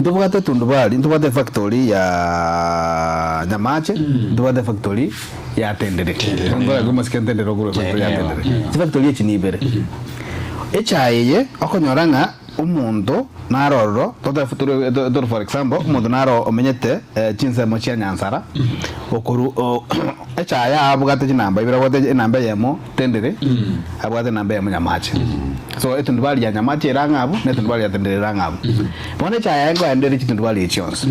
Ntobwate tundubari, ntobwate efactory ya Nyamache, ntobwate efactory ya Tendere. Tendere. Ngorake omosike Ntendere okorwa efactory ya Tendere. Chifactory echi nibere. Echae eye okonyora ng'a omonto naro ororo totebe tore tore for example omonto naro omenyete chinsemo chia Nyansara okorwa o echae abwate chinamba ibere abwate enamba eyemo Tendere abwate enamba eyemo Nyamache. So etundubari ya Nyamache ere ang'e abwo na etundubari ya Tendere ere ang'e abwo. Bono echae yaye nkoenda ere chitundubari echi chionsi.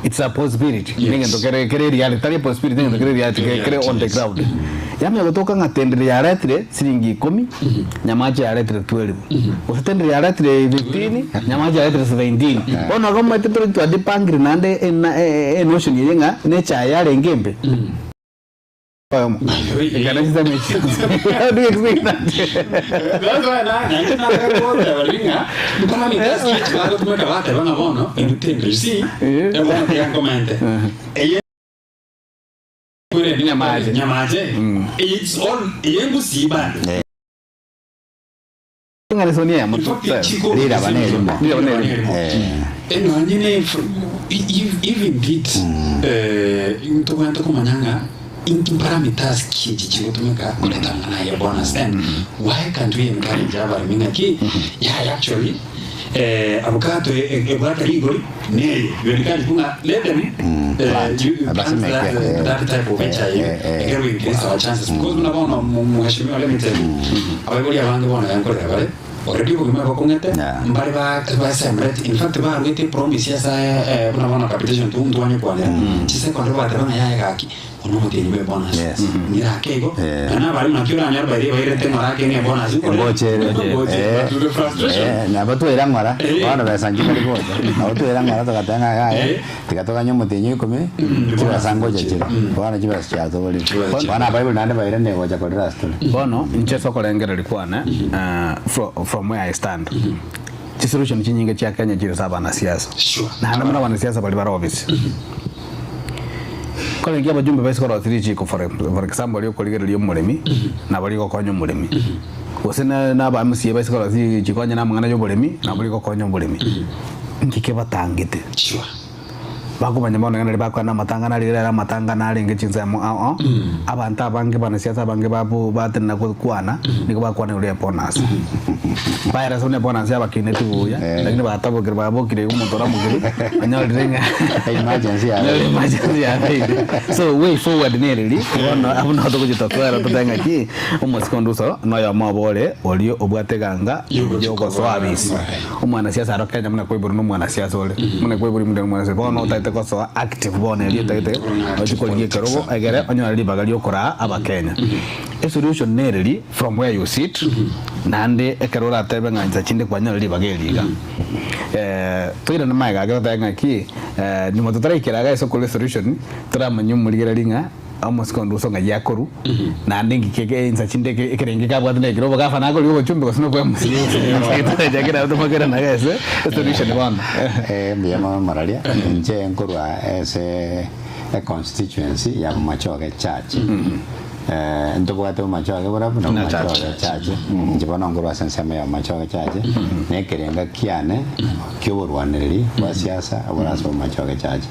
It's a possibility Yes. negento kere kere reality tari possibility negento kere reality kere, kere on the Yes. ground yamanya gotoka ng'a tendere yaretire siringi ikomi nyamache yaretire 12 gose tendere yaretire 15 nyamache yaretire 17 bono igo omanyete tore twadipangire naende ena e- e- enotion eye ng'a nechae yarenge embe oyomo ekero chisemi echio how do you explain that That's why na nanche nagakoteba ring'a mparamita speech bagotumeka bateba ng'a bono intwe you see Eh. eh, bono tiga nkomente eye Nyamache. nyamache it's all eye ngusii bado Ng'a lesson eyemo In fact, totebe. chiko- Riraba nerimo. Riraba nerimo. Eh. Nonye ne even did eh ntobwate komanya ng'a inki parameters ki echi chigotumeka koreta amang'ana aya bonus and why can't we encourage abaremi ng'aki yaya actually eh avocado ebwate rigori neye you encourage ng'a let them eh, Plant. you plant Abasimeke, that, eh. that type of Eh, HIV eh, eh. ekero we increase our chances because buna bono mheshimiwa let me tell you abaibori abange bono yankorera bare already obogima bokong'ete Yeah. mbare ba basemrete in fact barwete promise ase eh, buna bono capitation tu ntwanye kwanera chisecondary bateba ng'a yaye gaki ono omotienyi bwe bonus Yes. nirake igo Yeah. na nabari naki oranyore baria bairete ng'ora ake ng'e bonus Emboche ere. Emboche. Eh, But the frustration eh, nabo twaira ng'ora Eh. bono besa nchikari gocha nabo twaira ng'ora togateba ng'a yaya Eh. tiga toganye omotienyi oikomi chibesa ngocha chire bono chibesa chiatoborire Chibesa chia- bono abaibori naende bairane gocha korera ase tore Bono inche ase okorengereria kwane from where I stand chisolution chinyinge chia Kenya chire ase abanasiasa Sure. naende buna abanasiasa baria bare ofisi Nkorengia abajumbe baise korosia richiko for for example riokorigereria omoremi nabo rigokonya omoremi gose na na aba MCA baise korosia richiko onye na amang'ana ya oboremi nabo rigokonya oboremi nki kebatangete Sure. bakomanya bono ng'a nari bakwana amatangana aria rero amatangana arenge chinsemo ao ao abanto abange abanasiasa abange babo batenena gokwana nigo bakwana igoro ya bonus baeresa buna ebonus yabakineti buya lakini batabokire babokire iga omonto oramokire onyorire ng'a Emergency yabeire. onyorire emergency yabeire so way forward nereri bono abwo nabo togochia tosoera totabe ng'aki omosike onde oso noyomo obo ore oria obwate eganga yogosoa abisi Omwanasiasa aro Kenya buna koiborwa na omwanasiasa ore, buna koiborwa omonto omwanasiasa, bono otagete gosoa active bono erio otagete ochie korigia ekerogo egere onyore ribaga ria okoraa abakenya. Esolution nereri from where you sit naende ekero oratebe ng'a insa chinde kwanyora ribaga eri iga. Toirane magega ake totabe ng'aki nyuma totaraikera iga ase okora esolution toramanye omorigereria ng'a. Omosike onde uso ng'ai akorwa, naende ngike eke insa chinde eke ekerenge kabwate na ekero obogafana akoria obochumbe gose nobwa MCA kera tomakera naye ase esolution bono. Eh, mbuya mono moraria inche nkorwa ase econstituency ya Bomachoge Church Eh, ntobwate Bomachoge borabu na Na church. Bomachoge Church inche bono nkorwa ase ensemo ya Bomachoge Church na ekerenga kiane kioborwanereri bwa siasa bore ase Bomachoge Church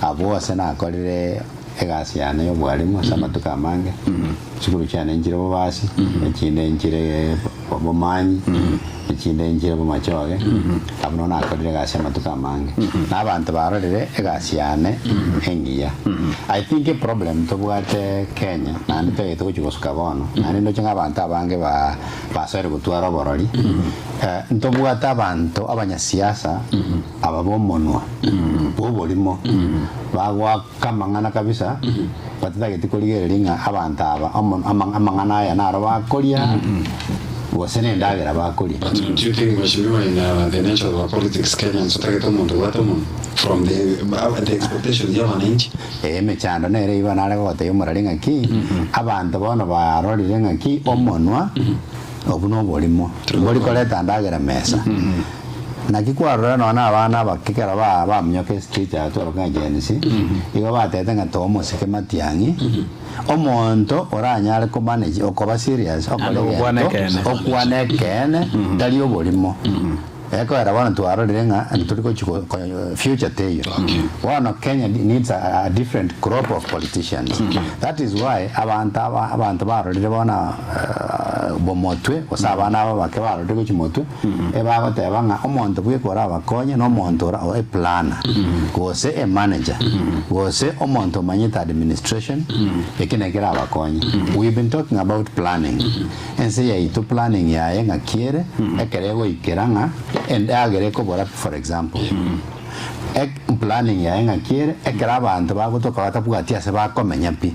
abwo ase nakorire Egasi yane y'obwarimu ase amatuko amange, chisukuru chiane nchire bobasi, echinde nchire bomanyi, echinde nchire bomachoge, abwo nabo nakorire egasi amatuko amange. Na abanto barorire egasi yane engiya. I think eproblem tobwate Kenya, naende toyete gochia gosuka bono, naende ndoche ng'a abanto abange ba basoire gotwara oborori, ntobwate abanto abanyasiasa aba bomonwa, bw'oborimo, bagoaka. Kamang'ana kabisa, batatageti korigereria ng'a abanto aba amang'ana aya naro bakoria, gose nendagera bakoria. But don't you think mheshimiwa in the nature of our politics Kenyans otagete omonto obwate omonwa from the the expectations ya wananchi. Ee emechando nere igo nare gogotebia omorari ng'aki, abanto bono barorire ng'aki omonwa obwo noborimo, mbori koreta ndagera mesa. Naki kwarora nonya na abana abake ekero ba baminyoka estreet aya twaroka ng'a Gen Z, igo batebete ng'a toa omosike matiang'i, omonto oranyare ko manage okoba serious okore Naende ogokwana egento, ekeene. okwane ekeene, tari oborimo. Ekoera bono twarorire ng'a ntori gochi ko ko future teiyo. Bono Kenya needs a a different crop of politicians. That is why abanto aba abanto barorire bono bomotwe gose abana aba abake barorire gochia motwe, Ebagoteba ng'a omonto bweka orabakonye nomonto ora o eplanner, gose emanager, gose omonto omanyete administration, eki nakio kerabakonye. We've been talking about planning. Ense yaito planning yaye ng'aki ere, ekero egoikera ng'a endagera ekobora for example. Ek planning yaye ng'aki ere, ekero abanto bagotoka batabwati ase bakomenya pi,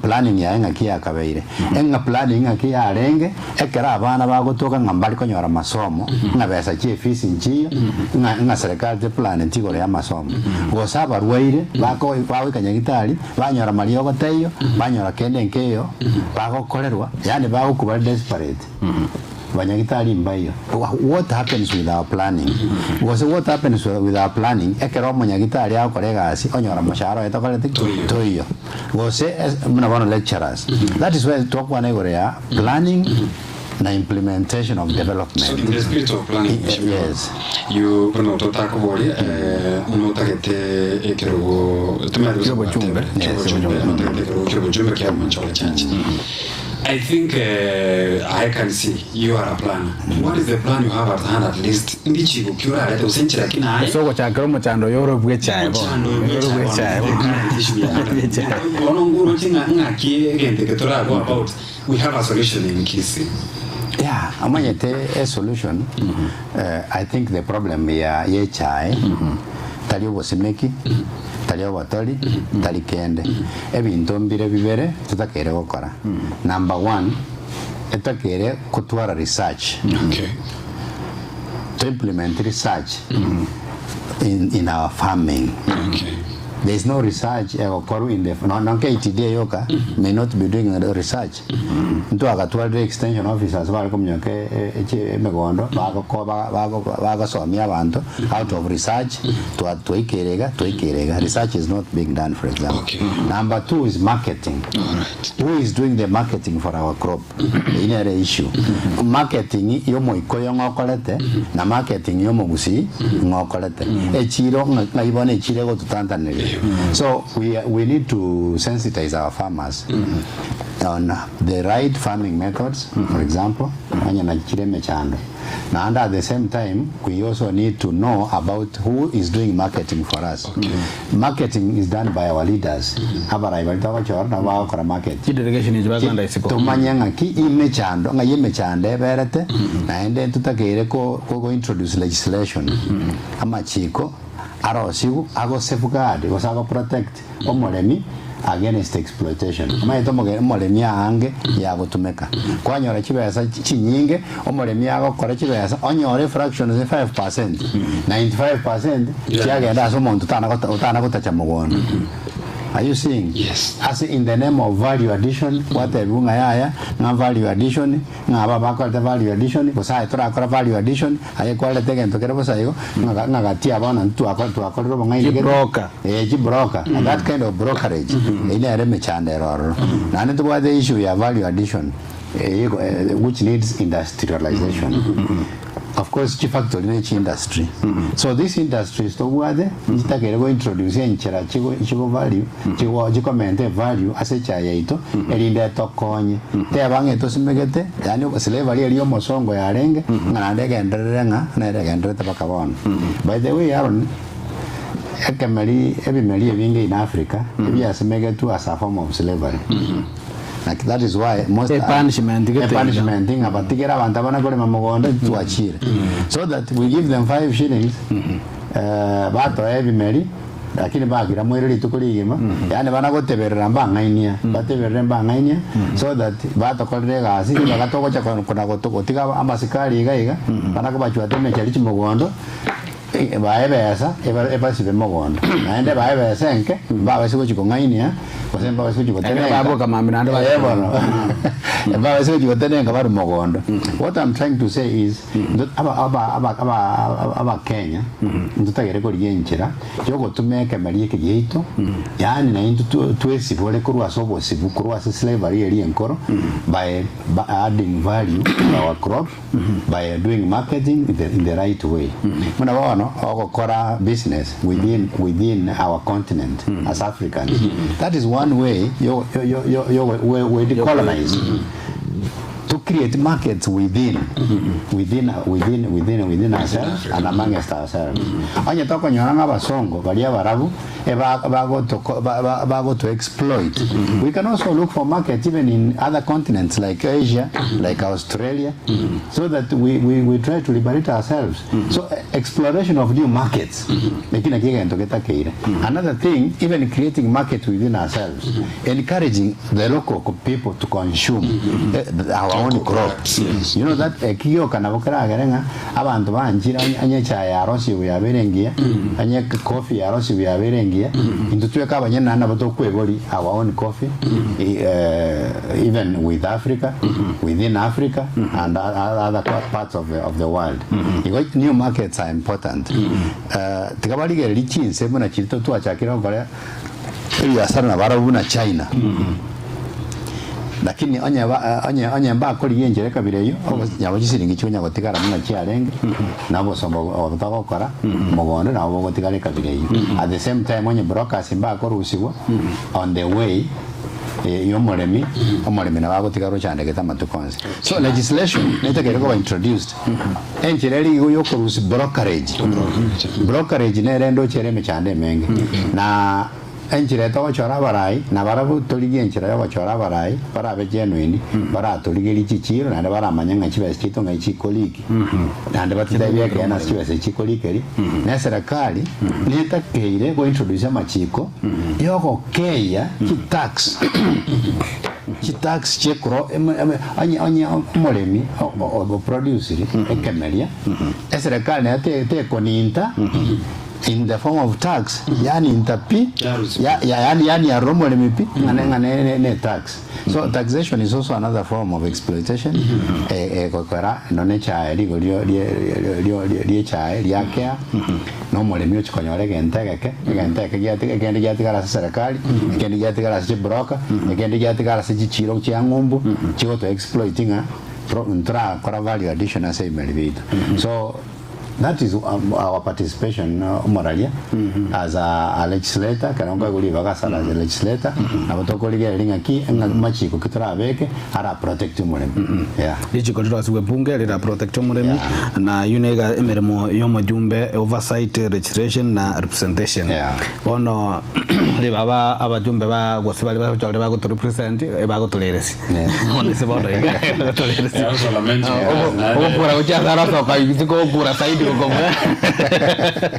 planning yaye ng'aki yakabeire. Eng'a planning ng'aki yarenge, ekero abana bagotoka ng'a mbari konyora masomo, ng'a besa chie fees nchiyo, ng'a ng'a serikali teplaneti igoro ya amasomo. Gose abarwaire bako bagoika nyagitari, banyora mariogo taiyo, banyora kende nkeiyo, bagokorerwa, yaani bagokwa bare desperate. Banyagitari mbaiyo. What happens with our planning? Gose what happens with our planning ekero omonyagitari agokora egasi onyora omoshahara oye tokoreti ki? Toiyo. Gose es buna bono lecturers. That is why twakwana igoro ya planning na implementation of So development. in the spirit of planning mheshimiwa, Yes. you buna totakoboria eh, notagete ekerogo tomaete gose Kiobochumbe. gwatebire, kiobochumbe, notagete ekerogo kiobochumbe kia Bomachoge Church. I think I can see you are a planner. What is the plan you have at hand at least? Ndichigo ki orarete gose nchera ki naye? Ase ogochakera omochando oyo ore bw'echae bono. Omochando oyo Ore bw'echae bw'echae bono. bono. The current issue we are Ore bw'echae. Bono ngoroche ng'a ng'aki egento eke torago about we have a solution in Kisii. Yeah, omanyete e solution eh, I think the problem ya y'echae tari obosimeki tari obotori tari kende Ebinto mbire bibere totakeire gokora. Number one, etotakeire kotwara research. Okay. To implement research in, in our farming. Okay. There is no research egokorwa in the no, no KTDA yoka may not be doing the research. Ntwagatwarire extension officers bare kominyoka e- e- echi- emegondo bagoko bago bagosomia abanto out of research Twa twaikere iga, twaikere iga. Research is not being done for example. Okay. Number two is marketing. Alright. Who is doing the marketing for our crop? Eyio nere issue. Marketing y'omoikoyo ng'okorete na marketing y'omogusii ng'okorete. Echiro ng'a ng'ai bono echiro egototantaneria. So we, we need to sensitize our farmers on the right farming methods, for example, onye nachire emechando. Naende at the same time we also need to know about who is doing marketing for us. Marketing is done by our leaders. Abarai baria togochora nabo bagokora marketing. Chidelegation echi bagenda isiko. Tomanye ng'aki emechando ng'ai emechando eberete naende ntotakeire ko ko introduce legislation amachiko arosigwe ago safeguard gose ago protect omoremi against exploitation. Omanyete omoge omoremi aange yagotumeka kwanyora chibesa chinyinge omoremi agokora chibesa onyore efraction ase 5%, 95% chiagenda ase omonto otana gota otana gotacha mogondo. Are you seeing? Yes. Ase in the name of value addition, gwatebiwa ng'a yaya, ng'a value addition, ng'a aba bakorete value addition, gose aye torakora value addition, aye kwarete egento kere bosa igo, ng'a ng'a gati aba bono intwe twako twakorire obong'aini gete. Chibroker. Eh, chibroker, that kind of brokerage, eyio nere emechando ere ororo. Naende ntobwate issue ya value addition, eye which needs industrialization. Of course chifactory ne chiindustry so these industries tobwate nchitakeire go introduce enchera chigo chigo value chigo chikomenta evalue ase echae yaito erinde etokonye. Teba ng'a etosimegete yaani slavery eria omosongo yarenge ng'a naende egenderere ng'a nere egendererete mpaka bono. By the way Aaron, ekemeri ebimeri ebinge in Africa ebiasimegetwe as a form of slavery. Naki that is why most A punishment gete a punishment ng'a batigere abanto abana korema mogondo twachire so that we give them 5 shillings eh, batoa ebimeri lakini bakira moire rituko rigima yaani bana goteberera mbang'ainia bateberere mbang'ainia so that batokorera egasi ribaga togocha kona gotiga amasikari iga iga bana kobachwata emechari chimogondo Bae ebesa ebasibe mogondo, naende bae ebesa enke, mbabase gochia kong'ainia, gose mbabase gochia Ekero gotenenka. baboka mambia naende Eh, bache bono. Mbabase gochia gotenenka bare mogondo. What I'm trying to say is, ndo- aba- aba- aba- aba- Abakenya, ntotagere korigia enchera yogotuma ekemeri eke giaito, yaani naintwe twe- twesibore korwa ase obosibu, korwa ase slavery eria enkoro, by by adding value to our crop, by doing marketing in the, in the right way. Buna bono ogokora business within, within our continent as Africans. That is one way yo, yo, yo, yo, yo, we, we decolonize. To create markets within, within, within, within, within ourselves and amongst ourselves. Onye tokonyora ng'a abasongo baria abarabu eba bagoto ba- ba- bagoto exploit. We can also look for markets even in other continents like Asia, like Australia, so that we, we, we try to liberate ourselves. So eh, exploration of new markets. Eki nakio egento getakeire. Another thing, even creating markets within ourselves, encouraging the local co- people to consume eh, our own crops. You know that eki gioka nabo keragere ng'a Abanto banchire onye echae yarosiigwe yabeire engiya, onye coffee yarosiigwe yabeire engiya, intwe tweka abanyene naende nabo tokweboria our own coffee, even with Africa, within Africa and other parts of the, of the world. Igo new markets are important. Tiga barigererie chinse buna chiria twachakire gokora ebiasara nabarabwo buna China. Lakini onye ba onye onye mbakorigia enchera ekabira eyio, nabo chisiringi chikonya gotigara buna chiarenge, na obosomba obo togokora mogondo nabo bogotigara ekabira eyio. At the same time onye brokers mbakorusigwa on the way ya omoremi, omoremi nabo agotigara ochandegete amatuko onsi. So legislation netakeire koba introduced, enchera ere igo yokorusia brokerage, brokerage nere ndoche ere emechando emenge na. Enchera etogochora abarai, na barabwo torigie enchera y'ogochora abarai barabe genuine, baratorigerie chichiiro naende baramanye ng'a chibesa chiaito ng'ai chikoriki, naende batotebie ekeene ase chibesa echi chikorikeri, na eserekari netakeire go introduce amachiko yogokeyia chitax chitax chiekoro eme eme onye onye omoremi o- o- oproduciri ekemeria, eserekari nayo te tekoninta. In the form of tax yaani inta pi ya, ya, yaani yaani arora omoremi pi ng'a ne- ng'a ne- ne- ne tax so taxation is also another form of exploitation eh, egokora nonye echae rigo rio rie rio rio rie echae riakea na omoremi ochia konyora egento egeke egento eke giatiga ekende giatigara ase eserekari ekende giatigara ase chibroker ekende giatigara ase chichiro chia ng'umbu chigoto exploit ng'a tro ntorakora value addition ase ebimeri biaito so That is our participation omoraria as a legislator ekero nkoegwa ribaga as a legislator nabo tokorigereria ng'aki ng'a machiko ki torabeke ara protect omoremi yeah. Richiko rirosigwe bunge rira protect omoremi Yeah. na ayio niga emeremo ya omojumbe oversight, legislation na representation. Yeah. Bono ribaba abajumbe ba gose baria bachorire bagoto represent ebagotoreresia. Yeah. Bono ase bono iga ebagotoreresia. Yeah, also lament. Ah, ogo- ogokura gochia ase arasoka isiko gokura saidi gokobua.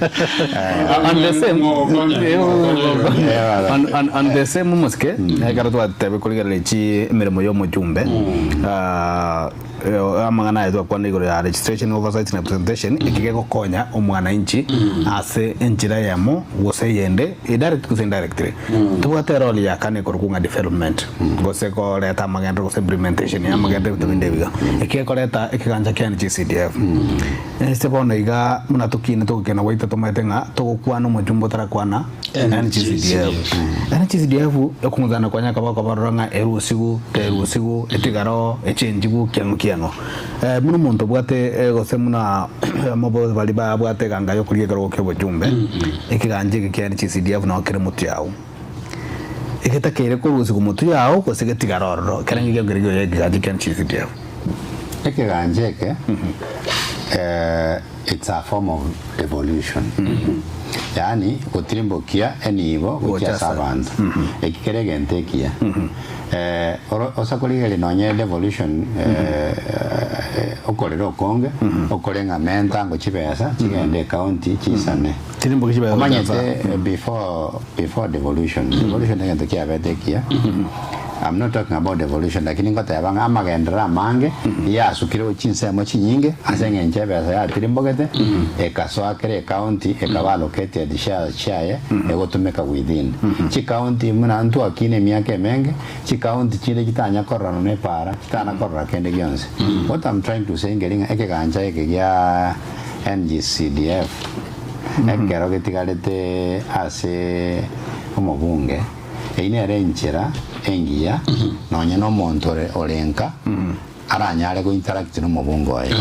On the same Ngokonya, ngokonya. Yeah, on, on, on the same omosike ekero twatebe korigereria chi emeremo ya omojumbe ah, amang'ana aya twakwana igoro ya registration, oversight na representation, eki gegokonya omwananchi ase enchera eyemo gose eyende, direct gose indirectly. Tobwate erole ya kane ekorokwa ng'a development, gose koreta amagenderero gose implementation ya amagenderero ebinto binde ebiga. Eki gekoreta ekegancha kiane chia CDF. Ase bono iga buna tokine togokina gwaito tomaete ng'a togokwana omochumba otarakwana NGCDF. NGCDF ekong'usana kwanya koba okobarora ng'a erusigu terusigu etigare oo echenjigu kiang'o kiang'o. Buna omonto obwate gose buna omobo baria babwate eganga yokorigia ekerogo kia obochumbe, ekegancha eke kia NGCDF nabo kere motwe yao. Egetakeire korusigwa motwe yao gose getigare ororo, ekerengo ekiao keria kioye ekegancha kia NGCDF. Ekegancha eke it's a form of devolution yaani gotirimbokia enibo gochia ase abanto eki kere egento ekiya oro ose korigereria nonye devolution okorera okonge okore ng'a menta ngo chibesa chigende ecounty chisane Tirimboki chibesa gochia ase omanyete before before devolution devolution egento kiabete ekiya I'm not talking about devolution lakini ngoteba ng'a amagenderero amange yasukire gochia chinsemo chinyinge ase eng'encho ebesa yatirimbogete ekasoa kera ecounty ekaba allocated shares chiaye egotumeka within chicounty buna ntwakina emiaka emenge chicounty chinde chitanya korora nonya epaara chitana korora kende gionsi. What I'm trying to say nkeri ng'a ekegancha eke gia NGCDF ekero getigarete ase omobunge Eyio nere enchera engiya nonya nomonto ore ore nka aranyare go interact nomobunge oye.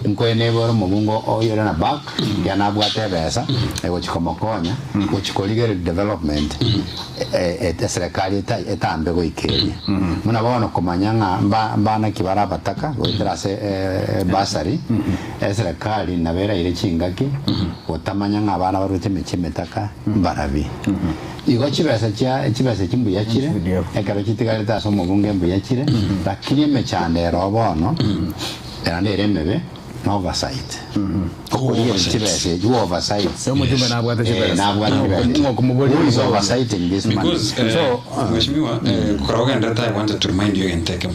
Nkoe nebe ore omobunge oyo ore na back ekiagera nabwate ebesa egochi komokonya gochi korigereria development eserekari etambe goika eria. Buna bono komanya ng'a mba mbana ki bare abataka goetera ase ebursary eserekari nabo eraire chingaki gotamanya ng'a abana barwete emechie emetaka mbarabi. Igo chibesa chia chibesa echi mbuya chire, ekero chitigarete ase omobunge mbuya chire, lakini emechando ero bono naende ere emebe na oversight. Okorigereria chibesa echi, who oversights? Omochumba nabwate Eh, chibesa. nabwate chibesa. Ng'okomoboria Who is omoboria. oversighting this money? Because, eh, So, Mheshimiwa, eh, korwa ogenderete I wanted to remind you egento ekemo.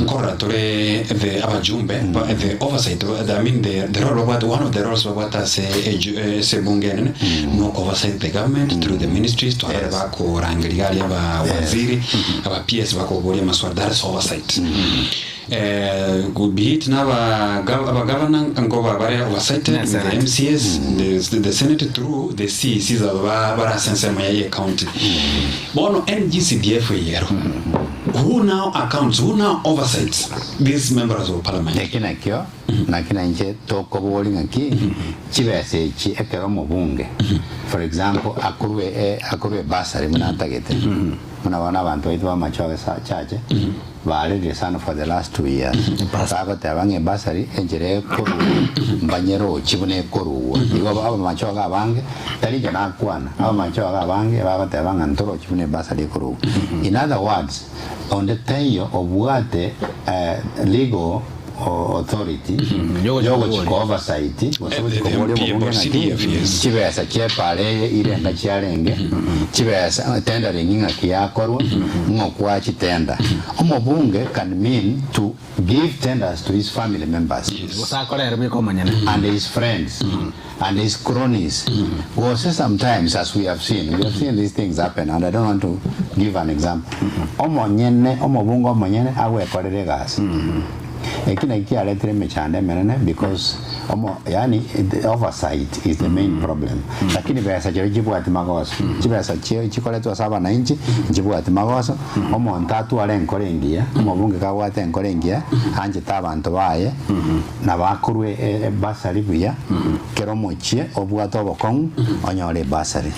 Nkorora tore the abajumbe, ba- the oversight, the, I mean the, the role babwate, one of the roles babwate ase eju- eh, ase ebunge enene, no oversight the government through the ministries, twarore bakorangeria iga aria aba waziri, aba PS bakoboria amaswali, that is oversight. Eh, be it na aba gov- aba governor nkoba bare oversighted Na with the Senate. MCAs, the, the Senate through the CECs aba ba- bare ase ensemo ya ye county. Bono NGCDF eyero, who now accounts, who now oversights these members of parliament? Eki nakio naki nainche tokoboria ng'aki chibesa echi ekero omobunge for example akorwe e akorwe ebursary buna atagete buna bono abanto baito ba Machoge sa chache barerire sana for the last 2 years bagoteba ng'a ebursary enchera ekorwa mbanyerochi buna ekorwa igo abamachoge abange tari inche nakwana abamachoge abange bagoteba ng'a ntorochi buna ebursary ekorwa in other words onde taiyo obwate legal authority yogochika oversight gose gochika oboria The MP obobunge or ng'aki CDF, yes. chibesa chiepara eye irenga chiarenge chibesa tendering ng'aki yakorwa ng'okwa chitenda omobunge can mean to give tenders to his family members Gose akorere bweka omonyene. and his friends and his cronies. Gose sometimes, as we have seen, we have seen these things happen, and I don't want to give an example. Omonyene, omobunge omonyene, agwekorera egasi. Eki naki kiaretire emechando emenene because omo, yani the oversight is the main problem. Lakini besa chiria chibwati magoso. Chibesa chio chikoretwa ase abananchi nchibwati magoso. Omonto atware enkoro engiya, omobunge kabwate enkoro engiya, anchete abanto baye, nabo akorwe ebasari buya, kero omochie obwate obokong'u onyore ebasari.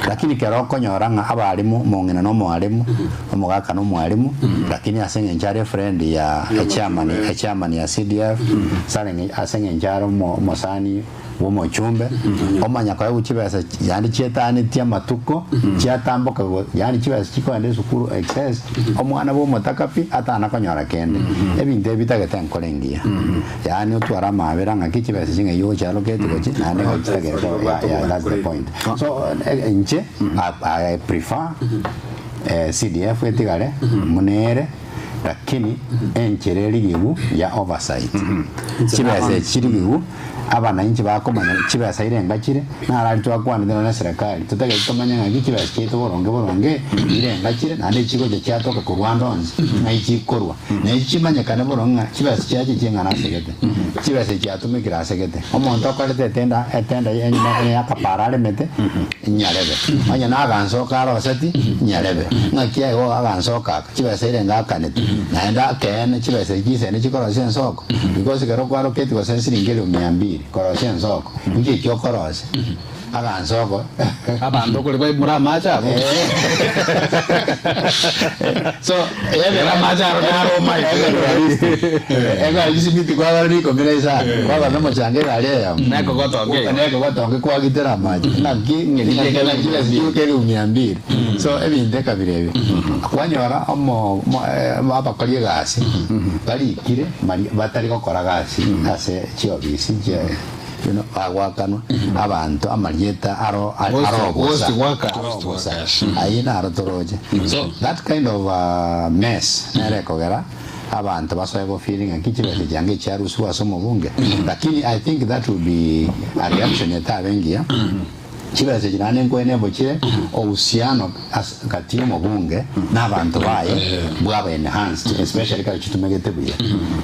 Lakini kero okonyora ng'a abarimu omong'ina na omwarimu, omogaka na omwarimu, lakini ase eng'encho are friend ya echairman, echairman ya CDF, ase ase eng'encho are omo omosani bwa omochumbe, omanya koegwa chibesa yaani chietanetie amatuko, chiatamboka go yaani chibesa chikoenda esukuru excess, omwana bwa omotaka pi, atana konyora kende. Ebinto ebi bitagete enkoro engiya. Yaani otware amabera ng'aki chibesa ching'ai ogochi allocate gochi, naende ng'ai chitagete ko yeah, yeah, that's the point. So inche, I, I prefer CDF etigare, muna ere, Lakini enchera erigigu ya oversight. Chibesa echi chirigigu abananchi bakomanya chibesa irenga chire, naro aria twakwanete nonya na eserekari, totagete tomanye ng'aki chibesa chiaito boronge boronge irenga chire naende chigocha chiatoka korwa ande onsi ng'ai chikorwa. Na echi chimanyekane boronge ng'a chibesa chiacha ching'ana asegete, chibesa echi chiatumekire asegete. Omonto okorete etenda etenda ya akapara aremete, nyarebe. Onye nagansoka aroseti, nyarebe. Ng'aki aigo agansoka aka, chibesa ere ngakanete, naende akeene chibesa echi chisene chikorosia ensoko, because ekero okwaroketi gose esiringi elifu mia mbili korosia ensoko, inki ekio okorosia? Agansoko. Abanto kore baimore amache abo. So, Ekero amache aro naro omaete. Egari chisimiti kwagora rikomi na isano, kwagora na omochanga egari eyemo. Nekogotonga igo. Nekogotonga kwagitera amache. Naki ng'aki chibesa chigoika elifu mia mbili. So ebinto ekabira ebi. Kwanyora omo mo- eh, abakori egasi barikire mari batari gokora gasi ase chiofisi chia you know, bagwakanwa abanto amarieta aro Ghost- arobosa ghost worker. arobosa Ghost workers. ayio naro toroche so that kind of uh, mess nere ekogera abanto basoe go feel ng'a ki chibesa chiange echiarusiwa ase omobunge lakini i think that will be a reaction etabe engiya chibesa echi naende nkoene ebochire ohusiano as gati y'omobunge na abanto baye bwaba enhanced especially kare chitumegete buya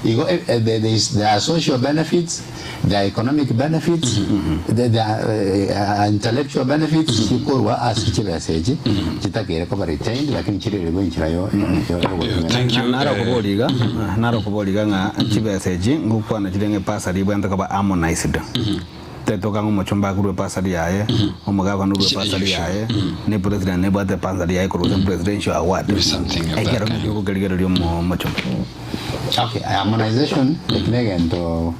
igo eh, eh, there, there is, there are social benefits there are economic benefits there, there are uh, intellectual benefits chikorwa ase chibesa echi chitakeire koba retained lakini chirerigwe enchera yo yo- yo gotumeka. Thank you. Naro eh, okobori iga, naro okobori iga ng'a chibesa echi ngokwana chire ng'a ebasari ebwenerete koba harmonised. Tetoka ng'a omochumba akorwa ebasari yaye, omogavana orwa ebasari yaye, ne president nebwate ebasari yaye korwa gose presidential award. Be something of that Ekero kind. naki okokerigereria omo omochumba. Okay, harmonization eki negento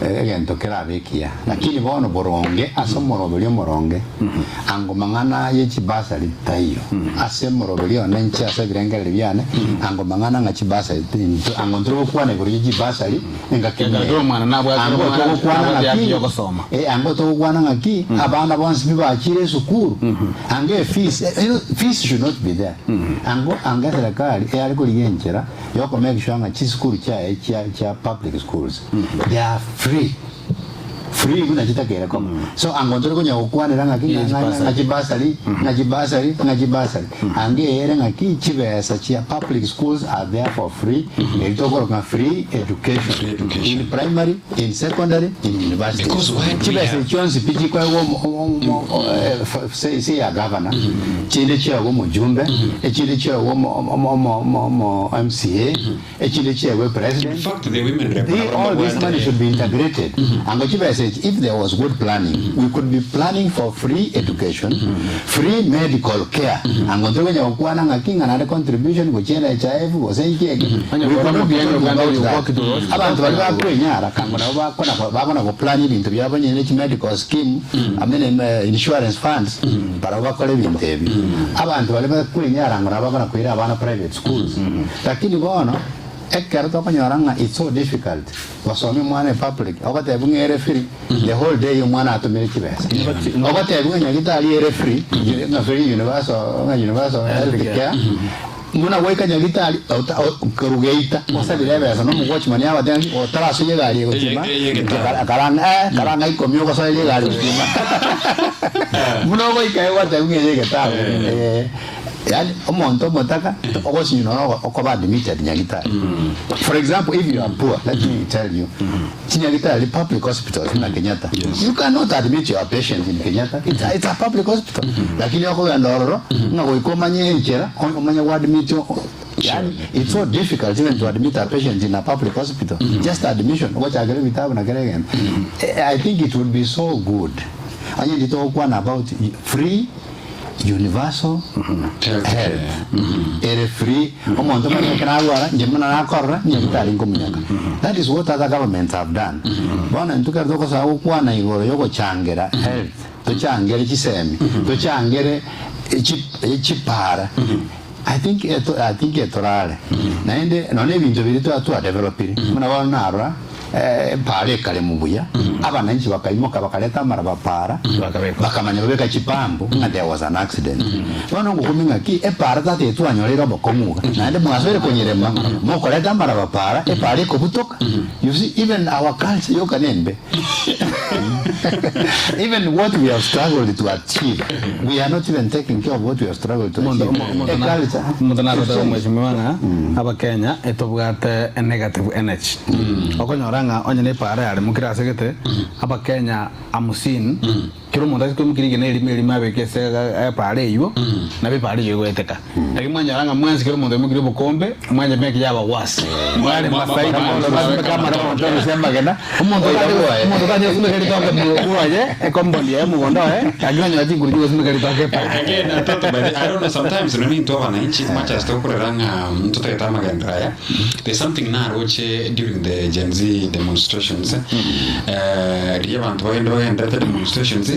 egento kerabe ekiya lakini bono boronge ase omoroberi omoronge ango mang'ana ye chibasari taiyo ase omoroberi one inche ase ebirengererio biane ango mang'ana ng'a chibasari intwe ango ntore gokwana igoro ye chibasari engaki Ekero kera omwana nabwate Ango omwana togokwana nabwate haki ng'aki yogosoma. eh, ango togokwana ng'aki abana bonsi pi bachire esukuru ango efees eh, you know, fees should not be there ango ango eserekari eyare korigia enchera yoko make sure ng'a chisukuru chiaye chia chia public schools they are free free buna chitakere koba so ango ntore konya gokwanera ng'aki ng'a- ng'a- ng'a chibasari ng'a chibasari ng'a chibasari ange ere ng'aki chibesa chia public schools are there for free eri tokoroka ng'a free education, Free education. in primary in secondary in university Because why do we chibesa have- chionsi pi chikoegwa omo- omo- omo- eh, f- se se ya governor chinde chiaegwa omojumbe echinde chiaegwa omo- omo- omo- omo- omo MCA echinde chiaegwa president In fact, the women rep The, all this money should be integrated. And Chibesa, if there was good planning, we could be planning for free education, free medical care. And ngontwe gokwana ng'aki ng'a nare contribution gochia NHIF gose inki eke. We could not be talking about that. Abantu bari bakwenyara kango nabo bakona bakona go plan ebinto byabo nyene chi medical scheme, I mean eh, insurance funds, barabo bakora ebinto ebi. Abantu bari bakwenyara ngo nabo bakona koira abana private schools. Lakini bono ekero tokonyora ng'a it's so difficult gosomia omwana e public ogotebiwa ng'a ere free the whole day omwana atumire chibesa ogotebiwa ng'a nyagitari ere free ng'a free universal ng'a universal health care buna goika nyagitari ota- o- koruga eita osabire ebesa na omowatchman agotebi ng'a otarasoyia egari egotima Eye- eye egetari. karanga eh, karanga ikomi ogosoeria egari gotima buna ogoika ogotebiwa ng'a eye egetari eh. Yaani omonto omotaka ogosinywa noro okoba admitted nyagitari. For example, if you are poor, let me tell you, chinyagitari public hospitals buna Kenyatta, you cannot admit your patient in Kenyatta. It's a, it's a public hospital. Lakini okogenda ororo ng'a goika omanye enchera omanye goadmit Yaani it's so difficult even to admit a patient in a public hospital. Just admission, ogochakera ebitabu na kera egento. I think it would be so good. Onye ntitogokwana about free universal health ere free omonto omanyete ekero arwara inche buna nakorora nyagitari nkomunyaka that is what other governments have done bono intwe ekero togosoa gokwana igoro yogochangera health tochangere chisemi tochangere chi chipara I think eto I think etorare naende nonye ebinto biria twa twadevelopire buna bono narora epaara ekaremu buya. Abananchi bakaimoka bakareta amaraba paara, Bakabeka. bakamanya babeka chipambu ng'a there was an accident. Bono ngokumia ng'aki epaara tata eye twanyoreire obokong'u iga, naende mwasoire konyerema, mokoreta amaraba paara, epaara ekobutoka. You see, even our culture yoka nembe. Even what we have struggled to achieve, we are not even taking care of what we have struggled to Omonto- achieve. omo- omonto na- Eculture omonto should narotebe change. omweshimiwa ng'a abakenya etobwate enegative energy okonyora ng'a onye na epaara yaremokire ase gete abakenya hamsini kera omonto ase koimokia rigena erimo erimo abeke ase epaara eywo nabo epaara eywo egoeteka Lakini mwanyora ng'a mwensi kera omonto oimokirie obokombe, mwanyora eki yaba worse. Mware Masai basimeka amatoke. Omonto otari omonto otanyare gosimeka ritoke bwoye ecompany yaye omogondo oye, lakini onyora chinguru chigosimeka ritoke epara. Again, I thought by the, I don't know, sometimes nonye intwe abananchi much as tokorera ng'a ntotagete amagenderero aya, there's something naroche during the Gen Z demonstrations, eh, riria abanto bagende bagenderete demonstrations,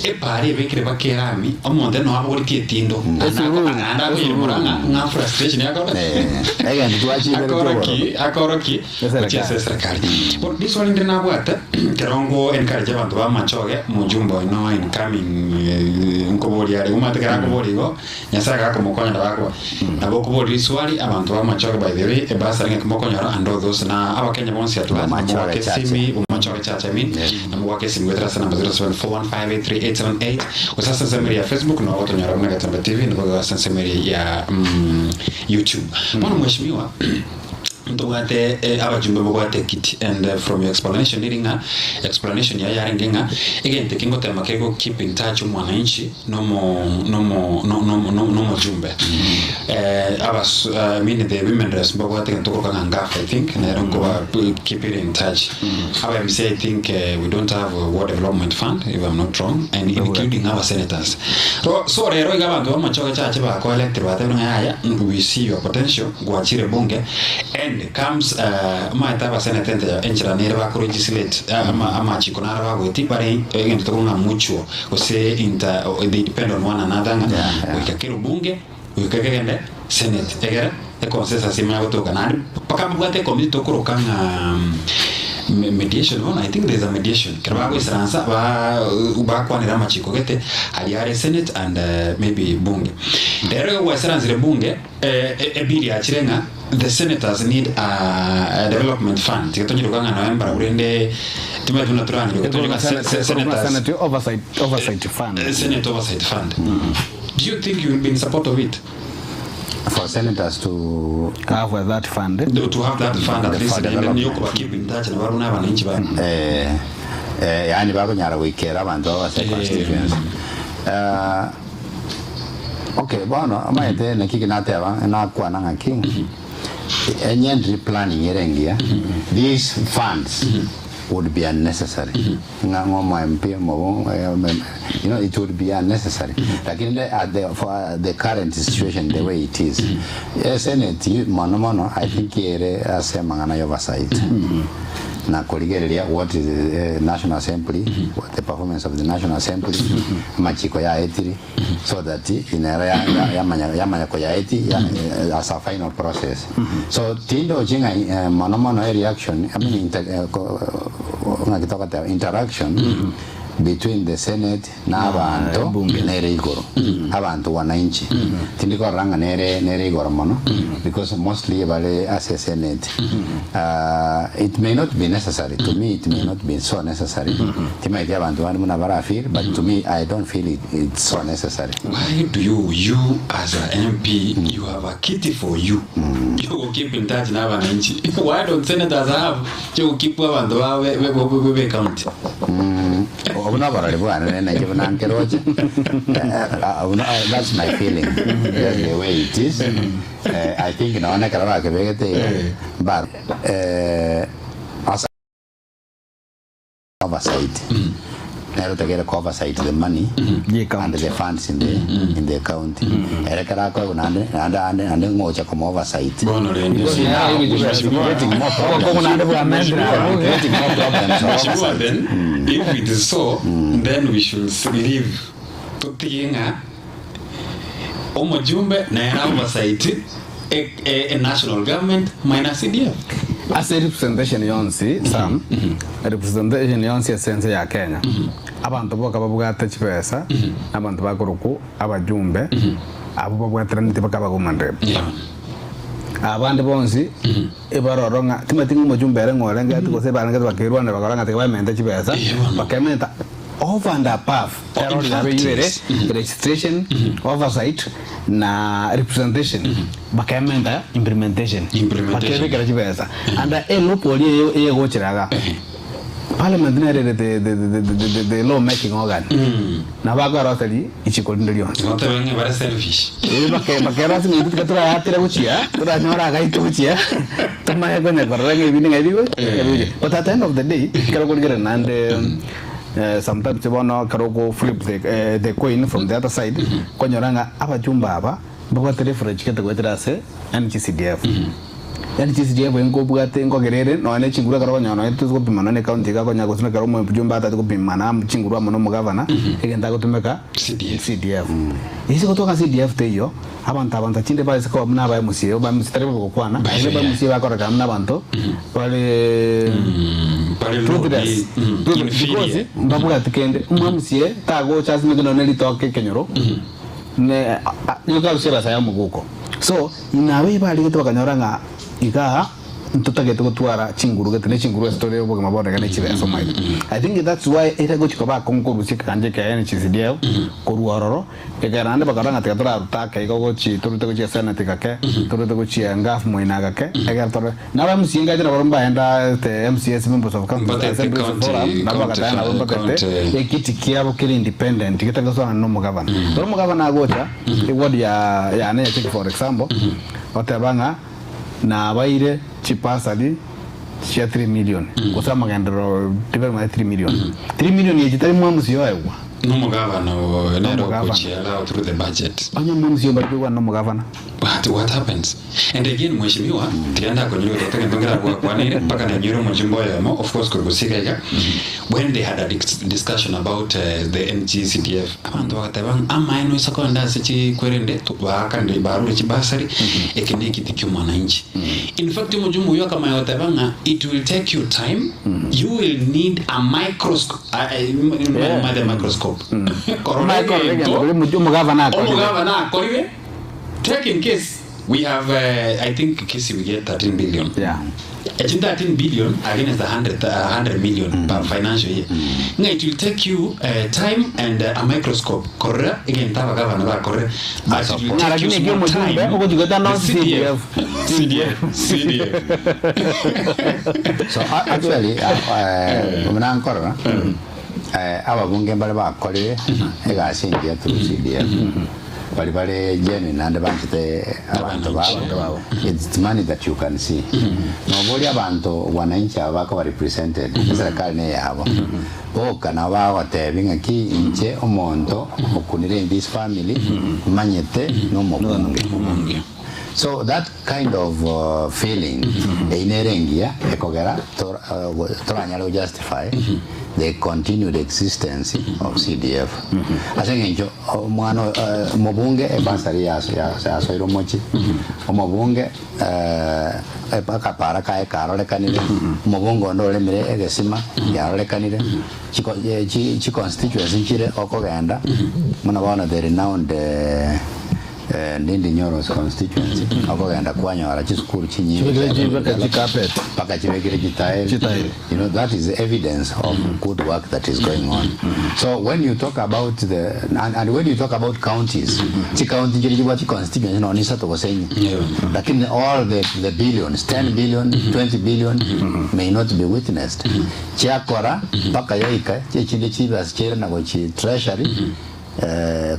Epaara ebekire baka erami, omonto noe abogoretie etindo, Esururu, naende akoyemora ng'a ng'a frustration yakora Eh, egento twachibereti akoroki akoroki Eserekari. gochia ase eserekari. Bono riswali rinde nabwate, ekero nko encourage abanto ba amachoge, omojumbe oino incoming eh, nkoboria are, omanyete ekero akoboria igo, Nyasae gakomokonya nabo akoba nabo okoboria riswali abanto ba amachoge by the way, ebasari ng'aki mokonyora and all those na abakenya bonsi at large Bomachoge namogoaka Church. esimi Bomachoge Church I mean namogoaka esimi goetera ase namba 0741583878 gose ase ensemo eria ya Facebook nabo ogotonyora buna Getembe TV nabo igo ase ensemo eria ya YouTube. Bono mweshimiwa ntobwate abajumbe bobwate ekiti and from your explanation neri ng'a explanation yaye yarenge ng'a egento eke ngotema kego keep in touch omwananchi nomo nomo no no no nomojumbe eh, abas I mean the women reps mbabwate egento tokoroka ng'a ngafu I think nero nkoba keep it in touch aba MCA I think eh, we don't have a ward development fund if I'm not wrong and including our senators so, so rero iga abanto bamachoge chache bako elected batebire ng'a yaya we see your potential gwachire bunge and comes eh, omanyete abaseneta ente enchera nere bako legislate eh, ama amachiko naro bagoeti bare egento tokoroka ng'a mutual Gose inter they depend on one another ng'a Yeah, yeah. goika kera obunge goika kegende senate egere econsensus emanye gotoka naende mpaka mbabwate ecommittee tokoroka ng'a me- mediation bono I think there is a mediation ekero bagoisaransa ba bakwanera amachiko gete aria are senate and maybe bunge. Rero ekero gwaisaransire bunge Ebill yachire ng'a the senators need a development fund. Tiga tonyare koa ng'a noe mbarabwo rende timanyeti buna toranyare gotonyora ng'a se- se- senators Senate oversight, oversight fund. Senate oversight fund. Do you think you will be in support of it? For senators to Have that fund. To have that fund at The least for naende development. niyo okoba keep in touch nabarabwo na abananchi ba eh, eh, yaani bakonyara goikera abanto babo ase Eh. constituency. Eh, Okay, bono omanyete naki eki nateba, nakwana ng'aki, enye ndiri planning ere engiya, these funds would be unnecessary. Ng'a ng'a omo MP omo you know it would be unnecessary. Lakini the, at the, for the current situation the way it is, esenate mono mono I think ere ase amang'ana ya oversight. Na korigereria what is the National Assembly, what the performance of the National Assembly, amachiko yaetiri. so that nero yamanya yamanya koyaeti ya, as a final process so tindochi ng'a eh, mono mono e reaction I mean inter, eh, ko- ng'aki togoteba interaction between the senate na abanto ebunge. nere igoro abanto wananchi tindi korora ng'a nere nere igoro mono because mostly bare ase senate Ah, it may not be necessary to me it may not be so necessary Timaeti abanto bande buna bara feel but to me I don't feel it it's so necessary. Why do you you as a MP you have a kitty for you you go keep in touch na abananchi why don't senators have you keep abanto ba be be be county Obo noborori bwane nere nainche buna nkeroche that's my feeling that's the way it is I think nonye ekero bakebegete iga mba ase Oversight nere otakeire ko oversight the money Ye and county. the funds in the in the county ere ekero akoegwa naende naende ande naende ng'ocha komo oversight Bono rende You see now we are creating more problems Naende bwamendire We are creating more problems of Mheshimiwa, oversight then if it is so then we should leave totige ng'a omojumbe nere oversight. E national government minus CDF. Ase representation yonsi Sam, representation yonsi ase ense ya Kenya, abanto boka babwate chibesa, na abanto bakorokwa abajumbe, abwo babwateraneti bakaba woman rep. Abande bonsi ebaroro ng'a timanyeti ng'a omojumbe ere ng'a orengeti gose barengete bakerwanera bakora ng'a tiga baemente chibesa, bakementa over and above Oh, in erori fact, yabo eywo ere yes. registration, oversight na representation bakementa implementation Implementation. bakebekera chibesa and eloophole eye eyegochera iga parliament nere ere the, the, the, the, the, the law making organ nabo bakoroseri ichiko rinde rionsi Gotebe ng'a bare selfish. Eh, bake- bakera ase eng'encho tiga torayatire gochia toranyore agaito gochia tomanye konya korora ng'a ebinde ng'a ebigo ebigochia but at the end of the day ekero okorigereria naende sometimes bono ekero oko flip the, eh, the coin from the other side okonyora ng'a abachumba aba mbabwate leverage gete goetera ase yaani chiCDF yaani chiCDF nkobwate nkogera ere nonya ne chinguru ekero okonyora nonya tosi gopima nonya ne county iga akonya gose ekero omojumbe atari gopima na chinguru amo na omogavana egento agotumeka CDF. CDF. Ase gotoka CDF teiyo abanto aba ntachinde baise koba buna aba MCA ba MCA tari bobe gokwana Babe, lakini ba yeah. MCA bakorekana buna abanto bare Bare low, toothless Toothless, inferior. because mbabwati kende omo MCA tagocha asimeke nonye ritoke ekenyoro ne nigo karusia ebasa ya omoguko so inabe barigete bakanyora ng'a igaa ntotagete gotwara chinguru gete ne chinguru ase tore obogima bono iga ne chibesa omaete I think that's why ere gochi koba akong'u korusia ekegancha ekeene ne chiCDF korwa ororo Ekero naende bakarora ng'a tiga torarute ake igo gochia torute gochia senate gake, torute gochia ngaf moino agake, ekero torore. Na aba MCA ngache nabo mbaenda the MCAs members of county Mbatete assemblies county- forum, nabo county bagataya nabo fa- mbatete county. ekiti kiabo kere independent getari gosoana na omogavana. Ekero omogavana agocha, eward ya yane ya Cheki for example, oteba ng'a nabaire chibasari chia 3 million, gose amagenderero development ya 3 million. 3 million echi tari mwa MCA oegwa. Nomogavana oo nere Nomogavana. ogochiela through the budget. Onye omomsi ombare koigwana nomogavana. But what happens? And again mheshimiwa, tiga ndakonyire goteta egento nkere abwo gwakwanire mpaka nanyore omochumba oyomo of course korwa gusika iga when they had a dis- discussion about uh, the NGCDF abanto bagateba ng'a amaene oise kogenda ase chikwerende tu- baakanire barure chibasari eke na ekiti kia omwananchi in fact omochumba oywo akamanya goteba ng'a it will take you time you will need a microscope Yeah. the microscope Korora Michael egento, Reagan, ore mochi- omogavana akorire. omogavana akorire take in case we have uh, i think case we get 13 billion Yeah. Echi 13 billion against 100, uh, 100 million per financial year ng'a it will take you uh, time and uh, a microscope korora egento abagavana bakorire but it will Ng'a take you lakini ekio small omojumbe time ogochigweta The no CDF CDF. CDF CDF So actually buna nkorora ababunge mbare bakorire egasi engiya through CDF bari bare genuine naende banchete abanto babo it's money that you can see noboria abanto wananchi aba bakoba represented eserekari ne yabo boka nabo bagotebi ng'aki inche omonto okunire in this family manyete nomobunge So that kind of uh, feeling eyio nere engiya ekogera tor- uh, go- toranyare go justify the continued existence of CDF ase eng'encho omwana uh, omobunge ebasari yaso- yaso- yasoire omochie omobunge eh, akapara kaye karorekanire omobunge onde oremire egesima yarorekanire chiko- eh, chi chi constituency nchire okogenda buna bono the renowned eh, Ndindi Nyoro's constituency okogenda kwanyora chisukuru chinyinge Chibekire chiabeire chibeka developed, chicarpet. mpaka chibekire chitairi Chitairi. you know that is evidence of good work that is going on so when you talk about the and, and when you talk about counties chicounty chiri chibwa chiconstituency nonya isato gose inye Yeah. lakini all the, the billions 10 billion 20 billion may not be witnessed chiakora mpaka yaika echinde chibesa chire nagochi treasury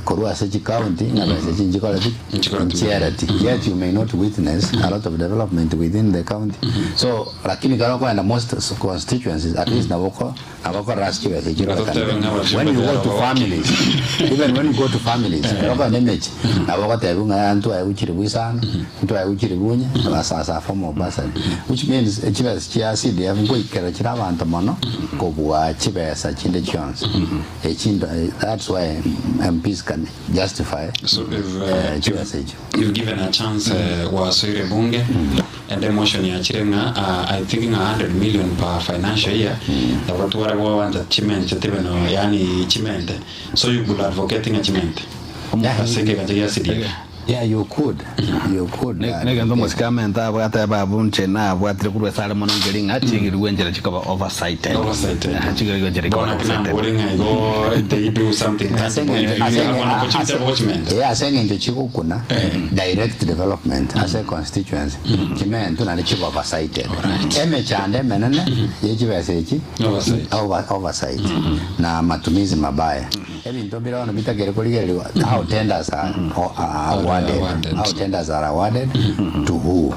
Korwa ase chicounty ng'a besa echi nchikoreti Nchikoreti. nchiereti yet you may not witness a lot of development within the county so lakini kero okoenda most constituencies at least nabo oko Agokorera ase chibesa echi Totebe ng'a rorekane. abachumba When you go to tibaraba families, even when you go to families, ekero okogenda emechie, nabo ogotebiwa ng'a yaya ntwaegwe chiribu isano, ntwaegwe chiribu onye, as as a form of bursary. Which means chibesa chia CDF nkoikerera chire abanto mono kobua chibesa chinde chionsi. Echi ndo that's why MPs can justify So if, uh, eh, chibesa echio. if given a chance uh, wasoire bunge and emotion yachire ng'a uh, I think ng'a 100 million per financial year nabo tware gwabancha chimente tibeno yani chimente so you could advocate ng'a chimente Yeah. ase ekegancha gia CDF Yeah, you could. You could. Negento omosike amente abwate ababu inche nabwatire korwa ase are mono nkeri ng'a chigirwe enchera chikoba oversighted. Oversighted. Eh, chigirwe enchera ikoba Bono oversighted. nambore ng'a igo they do something tangible if you have an opportunity of watchment Eh, ase eng'encho chigokuna direct development ase constituency chimentu naende chibe oversighted emechando emenene ye chibesa echi Oversight. oversight na matumizi mabaya Ebinto mbire bono bitakeri korigererigwa, how tenders are awarded, Awarded. how tenders are awarded, to who,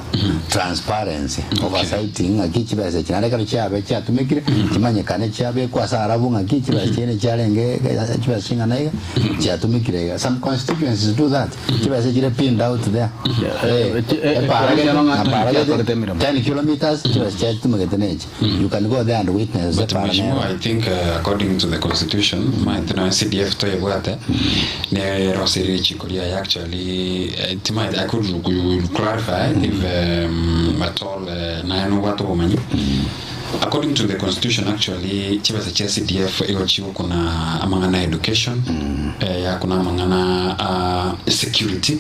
transparency, oversighting ng'aki chibesa echi naende ekero chiabe chiatumekire, chimanyekane chiabekwa ase arabu ng'aki chibesa chiaino chiarenge chibesa ching'ana iga, chiatumekire iga. Some constituencies do that, chibesa chire pinned out there. Eh, epara gete, apara gete, 10 kilometers, chibesa chiatumegete nechi. You can go there and witness But epara mheshimiwa, nero. I think uh, according to the constitution maete nonya CDF toyebwate nerosire richiko riaye actually eh, timaete I could you clarify if um, at all uh, naye nobwate obomanyi according to the constitution actually chibesa chia CDF igo chigokuna amang'ana ya education eh, yakuna amang'ana a security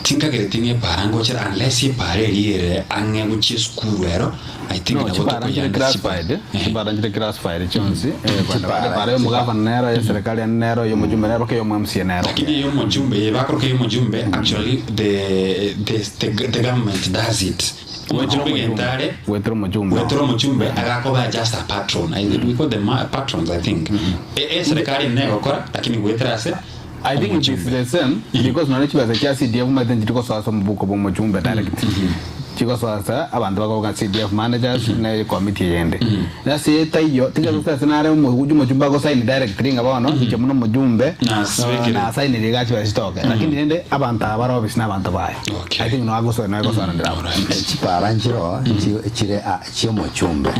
Tinkagereti ng'a epaara ngochera unless epaara eria ere ang'e gochia esukuru ero, I think No, nabo chipara nchire tokoyanda classified, Eh. chipara nchire classified chionsi, eh, kwenda Chipara, epara ya omogavana nero, eye serikali ende nero, eye omojumbe nero, mpaka eye omo MCA nero. Lakini eye omojumbe, eye bakoroka eye omojumbe, actually the, the, the, the government does it. Omojumbe gento are, Goetera omojumbe. goetera omojumbe agakoba just a patron. I, we call them ma- patrons I think. E- Eserikali negokora, lakini goetera ase I think it is the same because nonye chibesa chia CDF omanyete nchiri gosoa ase omobuko bwa omochumbe direct chigosoa ase abanto bakoboka CDF managers na ecommittee eyende ase etaiyo tiga ase nare omoguju omochumbe agosaini directly ng'a bono inche buna omojumbe Nasibekire. nasainire iga chibesa chitoke lakini rende abanto aba bare office na abanto baye Okay. I think no agosoa no egosoananera abwo. Alright. Chipara nchiroo chi- chire a- chi'omochumbe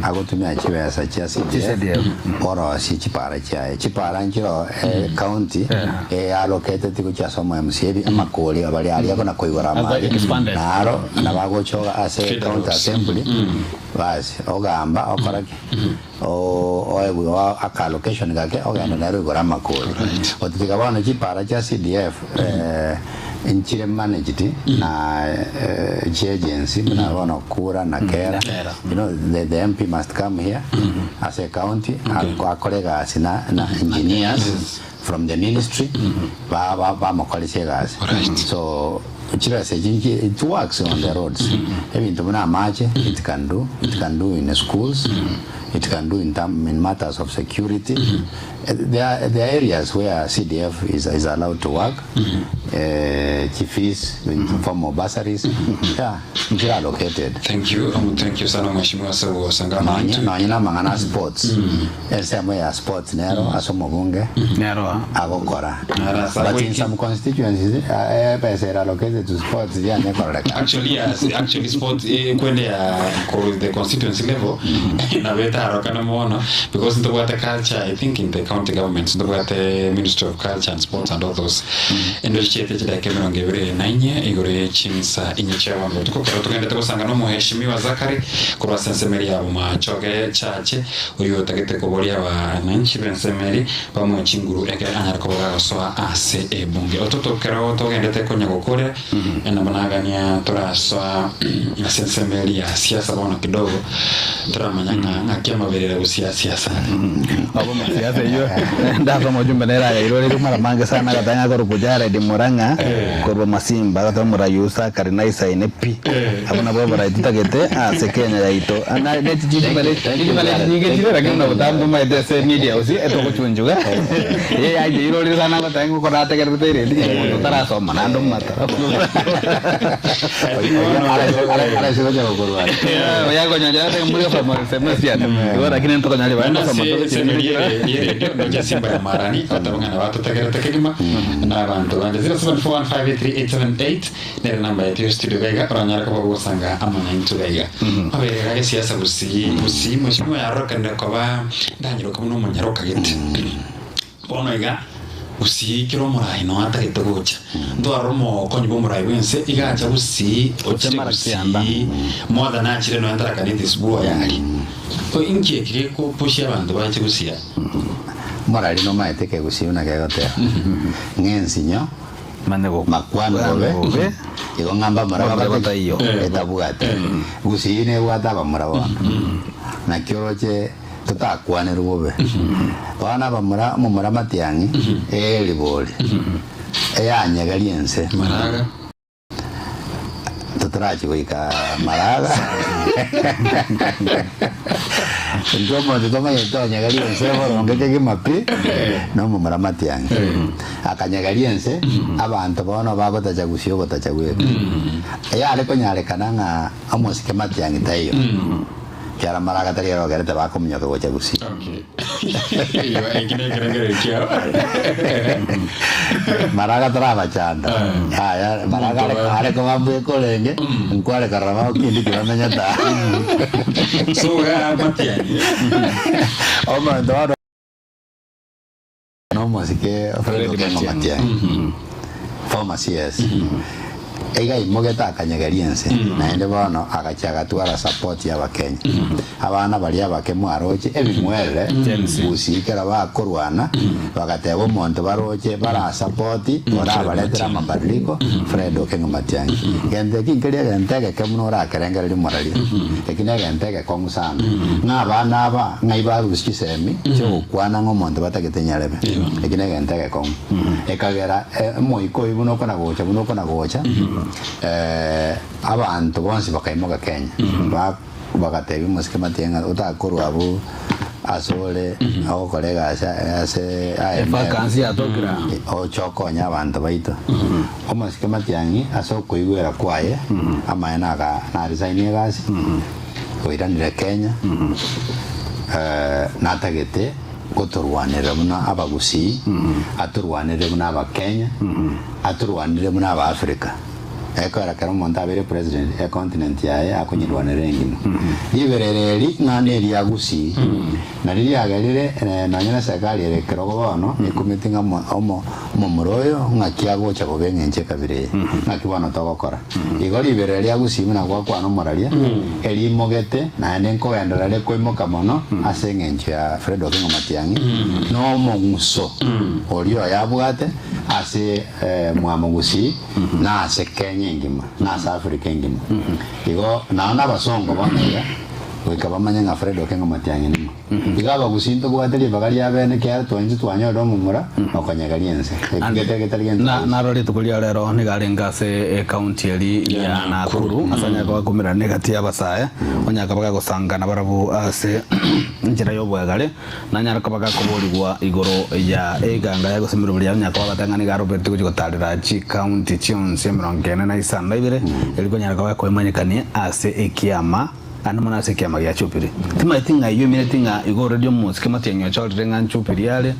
agotumia chibesa chia CDF CDF. orosie chipara chiaye. Chipara nchiroo ecounty ealocateti gochia ase omo MCA ebi amakori abare aria kona koigora Aba amari expanded. naro nabagocha ase Feeder county roads. assembly basi ogamba okora ki O- oegwe oa aka allocation gake ogenda nero igoro amakori. Otitiga bono chipara chia CDF nchire managed na chi agency buna bono Kura na Kera. You know the, the MP must come here as a county akore egasi na, na engineers from the ministry ba ba bamokoresie egasi. So chibesa echi nchi it works on the roads. Ebinto buna amache it can do, it can do in schools, it can do in term, in matters of security. There are, there are areas where CDF is, is allowed to work. Eh, chifees in form of bursaries. Yeah, nchire allocated. Thank you, thank you sana mheshimiwa ase ogosanga Nonye amato. nonye na amang'ana a sports. Ensemo ya sports nero ase omobunge Nero aa. agokora. Naro ase But in agoiki. some constituencies eh, ebesa ere allocated to sports yanye kororekana. Actually, yes, actually sport eh, kwende ya ko the constituency level nabo etarokana mono because ntobwate culture I think in the county government ntobwate ministry of culture and sports and all those endo chiete chidakika emerongo ebere na inye igoro ye chinsa inye chia bono botuko kero togendete gosanga na omoheshimiwa Zachary korwa ase ensemo eria ya Bomachoge Church oyio otagete koboria abananchi b'ensemo eria bamoe chinguru ekero anyare koba gagosoa ase ebunge ototo kero togendete konya gokorera nabo nagania torasoa ase ensemo eria ya siasa bono kidogo toramanya ng'a ng'aki amaberera gose ya siasa Abo masiasa eyio. Oyio ndasoma ojumbe nere ayairorire mara mange sana agateba ng'a akorokwa Jared Murang'a korwa Masimba agateba omorai oyio Zachary naisaine pi. Abwo nabwo oborai totagete ase Kenya yaito. Na ne chichumbe ne chichumbe ne chinyinge chire lakini buna botambe omanyete ase media gose etogochunchuga. Eye yayeirorire sana agoteba ng'a okorategererete eredi ng'a omonto otarasoma naende omata. Arase gocha gokorwania. Ndoche Simba ya Marani goteba ng'a nabatotegerete kegima na abanto bande 0741583878 nere namba yaito ya studio gaiga oranyare koba gosanga amo naintwe gaiga mabega gesiasa gusii gusii mheshimiwa yarorekanire koba ndanyeroka buna omonyaroka gete Bono iga, gusii kera omorai noe atagete gocha, ntwarore omokonyi bw'omorai bw'ense, iga acha gusii, ochire gusii, more than achire nonya ntarakaneti bwoye aria. So inki eki gekopushia abanto bache gusii aa? Morari nomaete ekegusii buna kegoteba, ng'a ensinyo makwano bobe, igo ng'a mbamura babate ki? Etabwate. Gusii nebwate abamura bono. Naki oroche. Totakwanerwe bobe. Bono abamura omomura matiang'i ee ribori, eyanyegeria ense. Maraga. Totorachi goika maraga. Intwe omonto tomanyete onyegeria ense boronge kegima pi, na omomura matiang'i. Akanyegeria ense, abanto bono bagotacha gusii ogotacha gweka. Eyare konyarekana ng'a omosike matiang'i taiyo. Ekiagera maraga tari ere ogerete bakominyoka gocha gusii. Okay. Igo eki nekerengererio kiao. Maraga tarabachanda. Eh. Yaya, maraga are Omonto are koba mbweka orenge, nkware korora bagokindi tibamenyete aa. So iga matiang'i. Omonto bono Nomosike Fred Okengo Matiang'i, former CS, iga aimogete akanyegeria ense naende bono agachia agatwara support ya abakenya. Abana baria abake mwaroche ebing'werere gusii kera bakorwana bagateba omonto baroche bara support orabaretere amabadiliko Fred Okengo Matiang'i. Gento eki nkeria egento egeke buna orakerengereria moraria. Eki negento egekong'u sana ng'a abana aba Ng'ai barusia chisemi chi'ogokwana ng'a omonto batagete nyarebe? Eki negento egekong'u. Ekagera omoika oyio buna okona gocha, buna okona gocha, abanto bonsi bakaimoka Kenya. Ba bagatebia omosike Matiang'i ng'a otakorwa abwo ase ore ogokora egasi ase IMF, Evacancy yatokire aa. oche okonye abanto baito. Omosike Matiang'i ase okoigwera kwaye amaene aka na resign egasi. Oiranire Kenya, natagete gotorwanerera buna abagusii, atorwanerere buna abakenya, atorwanerere buna abaafrika. Ekogera kera omonto abeire president, econtinent yaye akonyerwanerera engima. Riberera eri ng'a neria gusii, nario riagerire nonye na serikali ere ekerogo bono, ekumeti ng'a omo Omomura oyo ng'aki agocha bobe engencho ekabira eye? Ng'aki bono togokora? Igo riberera ria gusii buna gwakwana omoraria, erimogete, naende nkogenderera rikoimoka mono ase engencho ya Fred Okengo Matiang'i na omong'uso oria oye abwate ase mwamogusii na ase Kenya engima na ase Africa engima. Igo nao nabasongo bono iga goika bamanye ng'a Fred Okengo Matiang'i ning'o. Iga abagusii ntobwate ribaga ria bene ekiagera twainche twanyorire omomura okonyegeria ense. Eki getari getari gento Na, gose. naro rituko ria rero nigo arenge ase ekaunti eri Ya ya Nakuru. Nakuru, ase onyare koba akomerana egati y'abasae, onyare koba gagosangana barabwo ase enchera y'obwegare, nanyare koba gakoborigwa igoro ya eganga ya gose emeroberi yabo, onyare koba agateba ng'a nigo aroberetie gochia gotarera chikaunti chionsi emerongo ene na isano na ibere, erio konyara koba gakoemanyekania ase ekiama. Naende mono ase ekiama gia Jubili. Timanyeti ng'a eyio emineti ng'a igo already omosike matiang'i ochorire ng'a Jubili are,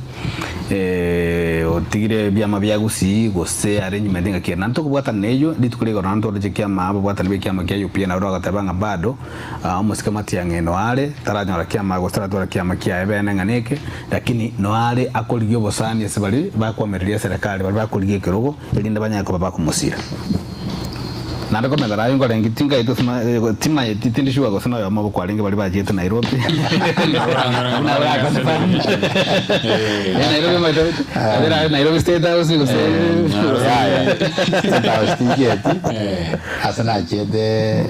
otigire ebiama bia Gusii gose arrangement ng'aki ere. Naende tokobwatana na eyio, rituko ria igoro naende toroche ekiama ababwatani ba ekiama kia UPA nabo bagoteba ng'a bado omosike matiang'i noe are, taranyora kiama gose taratwara kiama kiaye bene ng'a neke, lakini noe are akorigia obosani ase baria bakoamereria eserekari baria bakorigia ekerogo erinde banyare koba bakomosira. Naende komenta naye nkorenge tinkaete gose ma- timaeti tindi sure gose noyomo obo kwarenge baria bachiete Nairobi. Eh, Nairobi omanyete abere are Nairobi State House gose Yaya, State House tinchieti, ase nachiete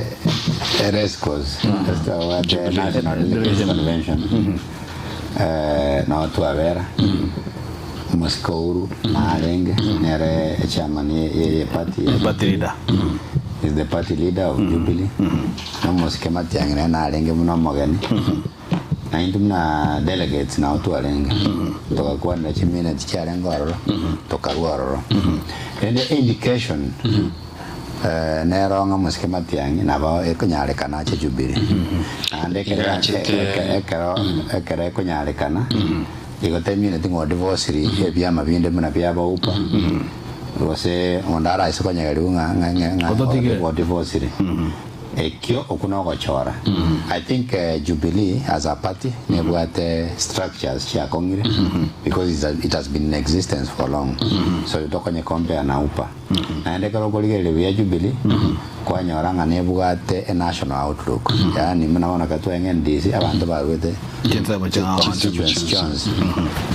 Race Course, ase twabwate National Delegates Convention. Nao twabera omosike Uhuru narenge nere echairman ye ye party ya Party leader. is the party leader of Jubilee na omosike Matiang'i nere narenge buna omogeni na intwe buna delegates nao twarenge togakwanera chiminutes chiarenge ororo tokarwa ororo rende indication Nero ng'a omosike Matiang'i nabo ekonyarekana ache Jubilee. Naende ekero Egachete. ekero ekero ekonyarekana, igo temineti ng'a odivorciri ebiama binde buna biaba UPA, gose onde araise konyegerigwa ng'a ng'a ng'a ng'a Ototige. odivorciri. Ekio okwo nogochora. I think Jubilee as a party nebwate structures chiakong'ire because it's a, it has been in existence for long. So tokonye compare na UPA. Naende ekero okorigereria buya Jubilee, kwanyora ng'a nebwate e national outlook. Yaani buna bono ekero twaeng'a NDC, abanto barwete Chinsemo chia constituency chionsi,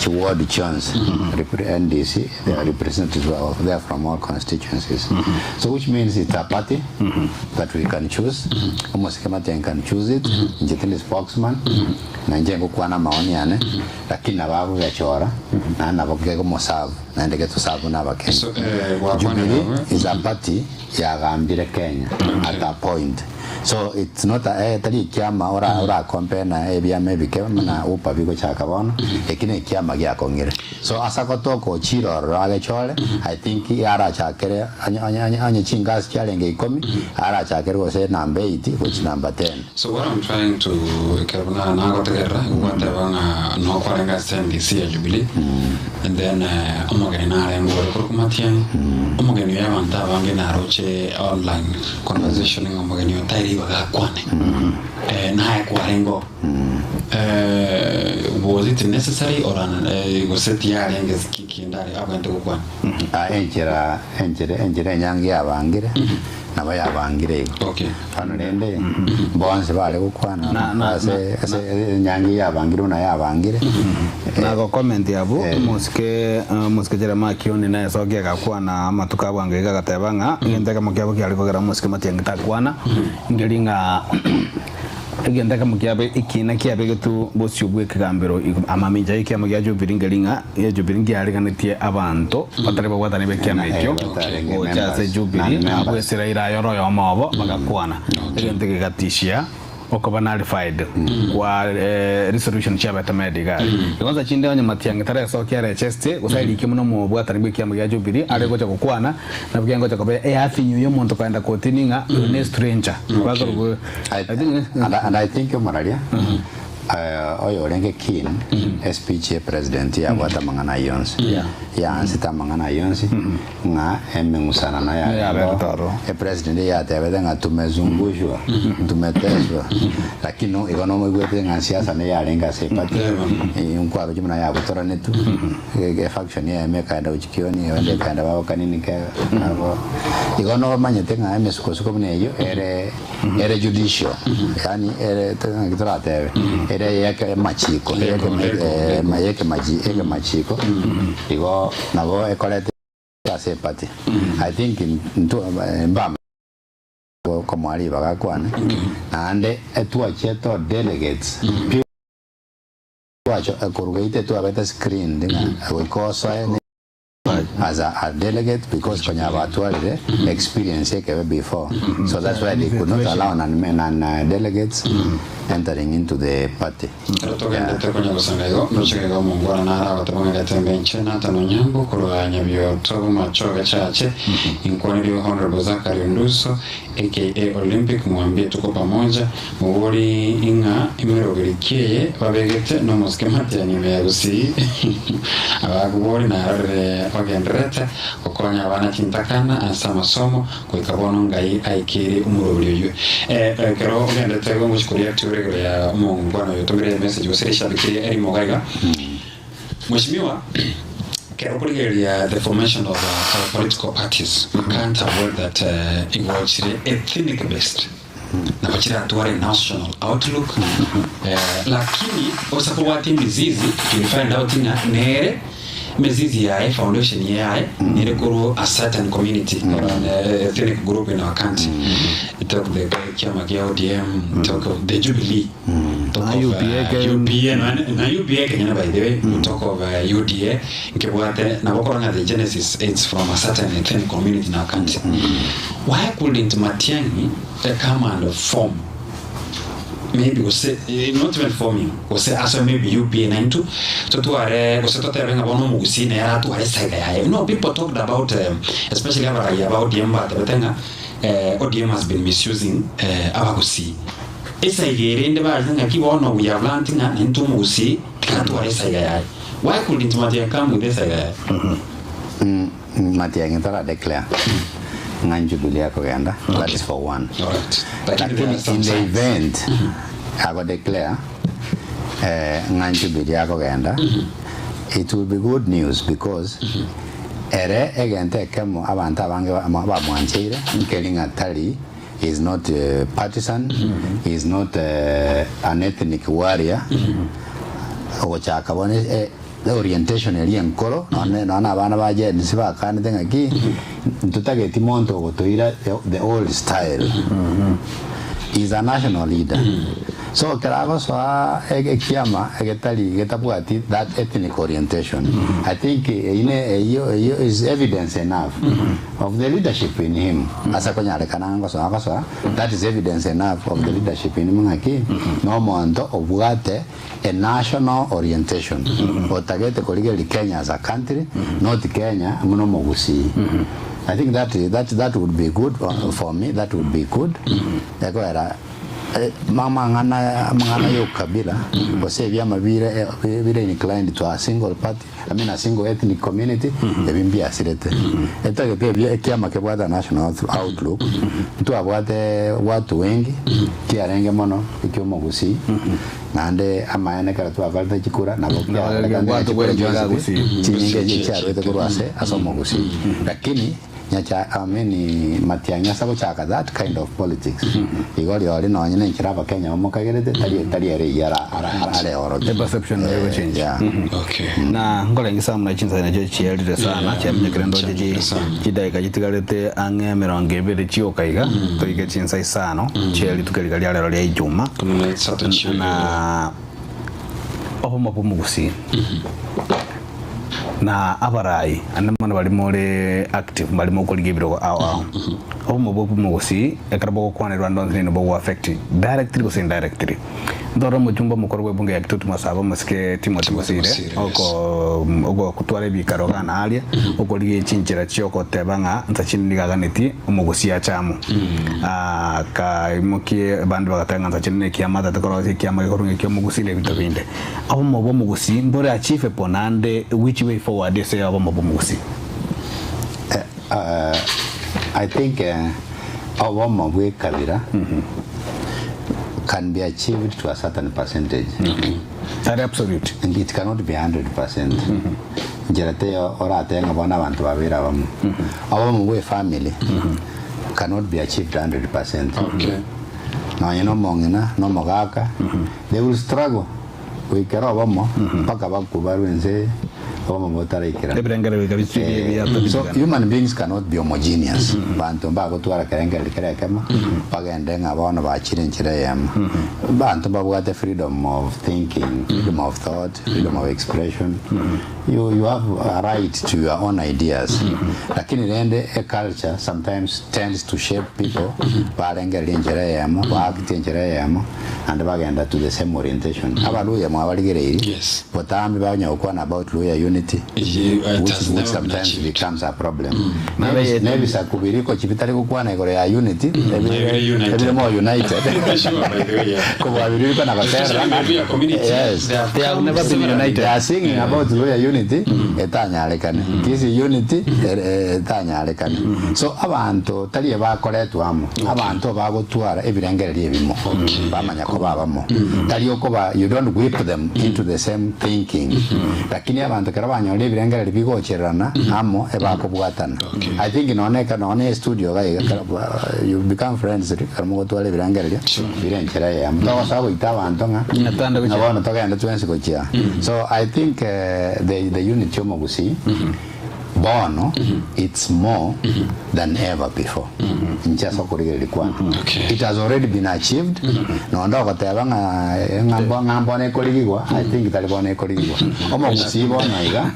chiward chionsi, repre- NDC, their representatives were there from all constituencies. So which means it's a party that we can choose. Omosike Matiang'i can choose it, inche tindi spokesman, na inche ngokwana amaoni ane, lakini nabo agogechora, naende nabo kegomoserve. Naende getosabe buna Abakenya. So, eh, gwakwanire Jubilee abwo. is a party yagambire Kenya at a point. So it's not a, eh, tari ekiama ora ora compare na ebiama ebike buna UPA bigochaka bono, eki ne ekiama giakong'ire. So ase agotoka ochire ororo agechore, I think arachakere onye onye onye onye chingasi chiarenge ikomi, arachakere gose number eight gochi number ten. So what I'm trying to ekero buna nagotegerera igo gwateba ng'a no kwarenge ase NDC ya Jubilee and then eh, omogeni narenge ore korokwa Matiang'i omogeni oyo abanto abange naroche online conversation ng'a omogeni oyo tari ribaga akwane eh, naye kwarenge oo eh, was it necessary or an, eh, gose tiyarenge ki kende are abwenerete gokwana Ah, enchera enchera enchera enyangi yabangire Nabo yabangire igo. Okay. Bono rende bonsi bare gokwana Na- na- ase ase enyangi yabangire buna yabangire. Na gocomment abwo omosike omosike Jeremiah Kioni naye sokia agakwana amatuko abwo ange iga agateba ng'a egento ekemo kiabo kiare kogera omosike Matiang'i takwana nkeri ng'a egento ekemo kiabo ekina kiabegetwe bosio bwa ekegambero amamincha ya ekiama gia Jubilee nkeri ng'a Jubilee nkiareganetie abanto batari babwatani b'ekiama ekio gocha ase Jubilee, abwo Israeli aye ore oyomo obo bagakwana. Egento gegatishia okoba nullified kwa resolution chiabete made iga aria. Igo nsa chinde onye Matiang'i taresokia arecheste gose arike buna omobwatani bw'ekiama gia Jubilee are gocha gokwana nabo kiangocha koba eavenue y'omonto kogenda kotini ng'a oyo ne stranger. Bakorokwa I, I think and, and I think omoraria Oyorenge keen espeech ye president yabwate amang'ana ayio onsi yaansete amang'ana ayio onsi ng'a emeng'usanano yarenge oo epresident eyatebete ng'a tumezungushwa tumeteswa lakini no igo nomoigwete ng'a siasa neyarenge ase eparty nkwaroche buna yabutoranetwe efaction eyemo ekaenda gochia kioni eyende ekaenda bagoka nini kega nabo igo nomanyete ng'a emesukosuko buna eyio ere Ere judicial, yaani ere ng'aki toratebe, ere yeke amachiko, Legal, legal, legal. yekemachi ekemachiko, igo nabo ekorete ase eparty. I think intwe mbama komoa ribaga akwane, naende etwachete o delegates, twacho korwa geita etwabete screened ng'a goika osoe. as a, a delegate because konya batwarire experience ekebe before so that's why they could not allow non, non uh, delegates entering into the party Ekero togendete konya gosanga igo, ndoche iga omongwana nare agoteba ng'a getembe inche Nathan Onyango korwa Nyabioto Bomachoge Chache, inkwanirie Honourable Zachary Onduso aka Olympic mwambie tuko pamoja, mobori ing'a emeroberi ki eye babegete nomosike Matiang'i ime ya Gusii. Abakobori narorire bagendererete gokonya abana chintakana ase amasomo goika bono ngai aikeirie omoroberi oyio. Ekero ogenderete igo ngochia koria tiore igoro ya omongwana oyo otomire emessage gose rishabiki ria erimo iga iga. Mheshimiwa, ekero okorigereria the formation of our political parties, we can't avoid that igo chire ethnic based, nabo chiratware national outlook, lakini ose kobwatia emizizi you'll find out ng'a nere emizizi yaye foundation yaye nere korwa a certain community or an ethnic group in our country. Talk the kiama kia ODM, talk of the Jubilee. talk Na of UPA ke- UPA na UPA kenyene by the way, we talk of UDA nkebwate nabo okora ng'a the genesis it's from a certain ethnic community in our country. Why couldn't Matiang'i come and form maybe gose not even forming gose asoe maybe UPA naintwe totware gose totebe ng'a bono omogusii nere atware esaiga yaye. You know people talked about especially abaragia ba ODM batebete ng'a ODM has been misusing abagusii. Esaiga erende barete ng'aki bono we have learnt ng'a naintwe omogusii tiga atware esaiga yaye. Why couldn't Matiang'i come with esaiga yaye? Matiang'i tara declare ng'a Jubilee akogenda, that is for one. Alright. Lakini there Lakini are some in the signs. event ago declare eh, ng'a Jubilee akogenda, it will be good news because ere egento ekemo abanto abange bamwancheire nkeri ng'a tari he is not partisan, he is not an ethnic warrior, ogochaka bono orientation eria enkoro nonye nonye abana ba Gen Z bakanete ng'aki ntotageti monto ogotoira the old style. He is a national leader. So ekero agosoa ekiama egetari getabwati that ethnic orientation, I think eyio ne eyio eyio is evidence enough of the leadership in him. Ase konyarekana ng'a ngosoa agosoa, that is evidence enough of the leadership in him ng'aki, nomonto obwate a national orientation, otagete korigereria Kenya as a country, not Kenya buna omogusii. I think that, that, that would be good for me, that would be good. Ekogera amang'ana amang'ana ya ukabila gose ebiama bire bire inclined to a single party, I mean a single ethnic community, ebi mbiasirete. Etagete ebi ekiama kebwate a national outlook, ntwabwate watu wengi, kiarenge mono ekiomogusii, naende amaene ekero twakorete chikura nabo kiarorekana Watu chikura wengi chionsi pi, gagusii. chinyinge echi chiarwete korwa ase ase omogusii. Lakini Nyacha I mean Matiang'i ase agochaka that kind of politics igo riori nonye na enchera abakenya bamokagerete tari tari ere eyio ara ara areorokia. The perception Eh, egochange. yeah. Okay. Na nkorenge sana muna chinsa nachio chiarire sana Yeah, chiamenyekire ndoche chiamenyekire sana. chidaika chitigarete ang'e emerongo ebere chioka iga toike chinsa isano chia rituko riga ria rero ria ijuma Kumi na isato chiorire. na obomo bwa omogusii Na abarai ande mono baria more active mbaria mokorigia ebirogo ao ao. Obomo bwa omogusii ekero bogokwanerwa ande onsi nigo bogo affect directly gose indirectly. Ntore omochumba omokoro bwe ebunge ya Kitutu Masaba omosike Timothy Timothy Bosire Bosire, yes. oko ogotwara ebikaro iga na aria okorigia chinchera chia ogoteba ng'a nsa chinde nigo aganetie omogusii ache amo. Akaimokia abande bagateba ng'a nsa chinde na ekiama atete korosia ekiama gekorwa ng'a ekia omogusii na ebinto binde. Obomo bw'omogusii mbore achievable naende which way forward ase obomo bw'omogusii? I think obomo bw'ekabira can be achieved to a certain percentage. Tari absolute. And it cannot be 100%. Nchera teiyo oratebe ng'a bono abanto babeire abamo. Obomo bwa efamily cannot be achieved 100%. Okay. Nonye na omong'ina na omogaka they will struggle goikera obomo mpaka bakwe barwe ense eye obomo botaraikerana. Ebirengererio goika bisuirie Eh, ebiato so bitigane. human beings cannot be homogeneous banto mbagotwara kerengererio kere ekemo bagende ng'a bono bachire enchera eyemo banto mbabwate freedom of thinking freedom of thought freedom of expression you, you have a right to your own ideas lakini rende e culture sometimes tends to shape people barengereria enchera eyemo baakte enchera eyemo and bagenda to the same orientation abaluya mwabarigereirie Yes. botambe banya gokwana about luya unity Ye- it which, has which never been sometimes achieved. becomes a problem Nabe Nebi- yete- nebisaku biriko chibitari gokwana igoro ya unity ebire Ebire united. ebire more united Sure, by the way, yeah. kobua biriko na gotera Especially the Luhya community, Yes. they have They have come never been severally. united. They are singing about Luhya unity etanyarekane Kisii unity etanyarekane so abanto tari ebakoretwa amo abanto bagotwara ebirengererio ebimo bamanya koba abamo tari okoba you don't whip them into the same thinking lakini abanto ekero banyorire ebirengererio bigochererana amo ebakobwatana I think nonye eka nonye estudio iga iga ekero you become friends ekero mogotwara ebirengererio bire enchera eyemo togosoa goita abanto ng'a Ng'a tande gochia. ng'a bono togende twensi gochia so I think the, the unity omogusii. Bono it's more than ever before inche ase okorigereria kwane. Okay. It has already been achieved nonde ogoteba ng'a eh, ng'a mbo- ng'a mbono ekorigigwa I think tari bono ekorigigwa. Omogusii bono iga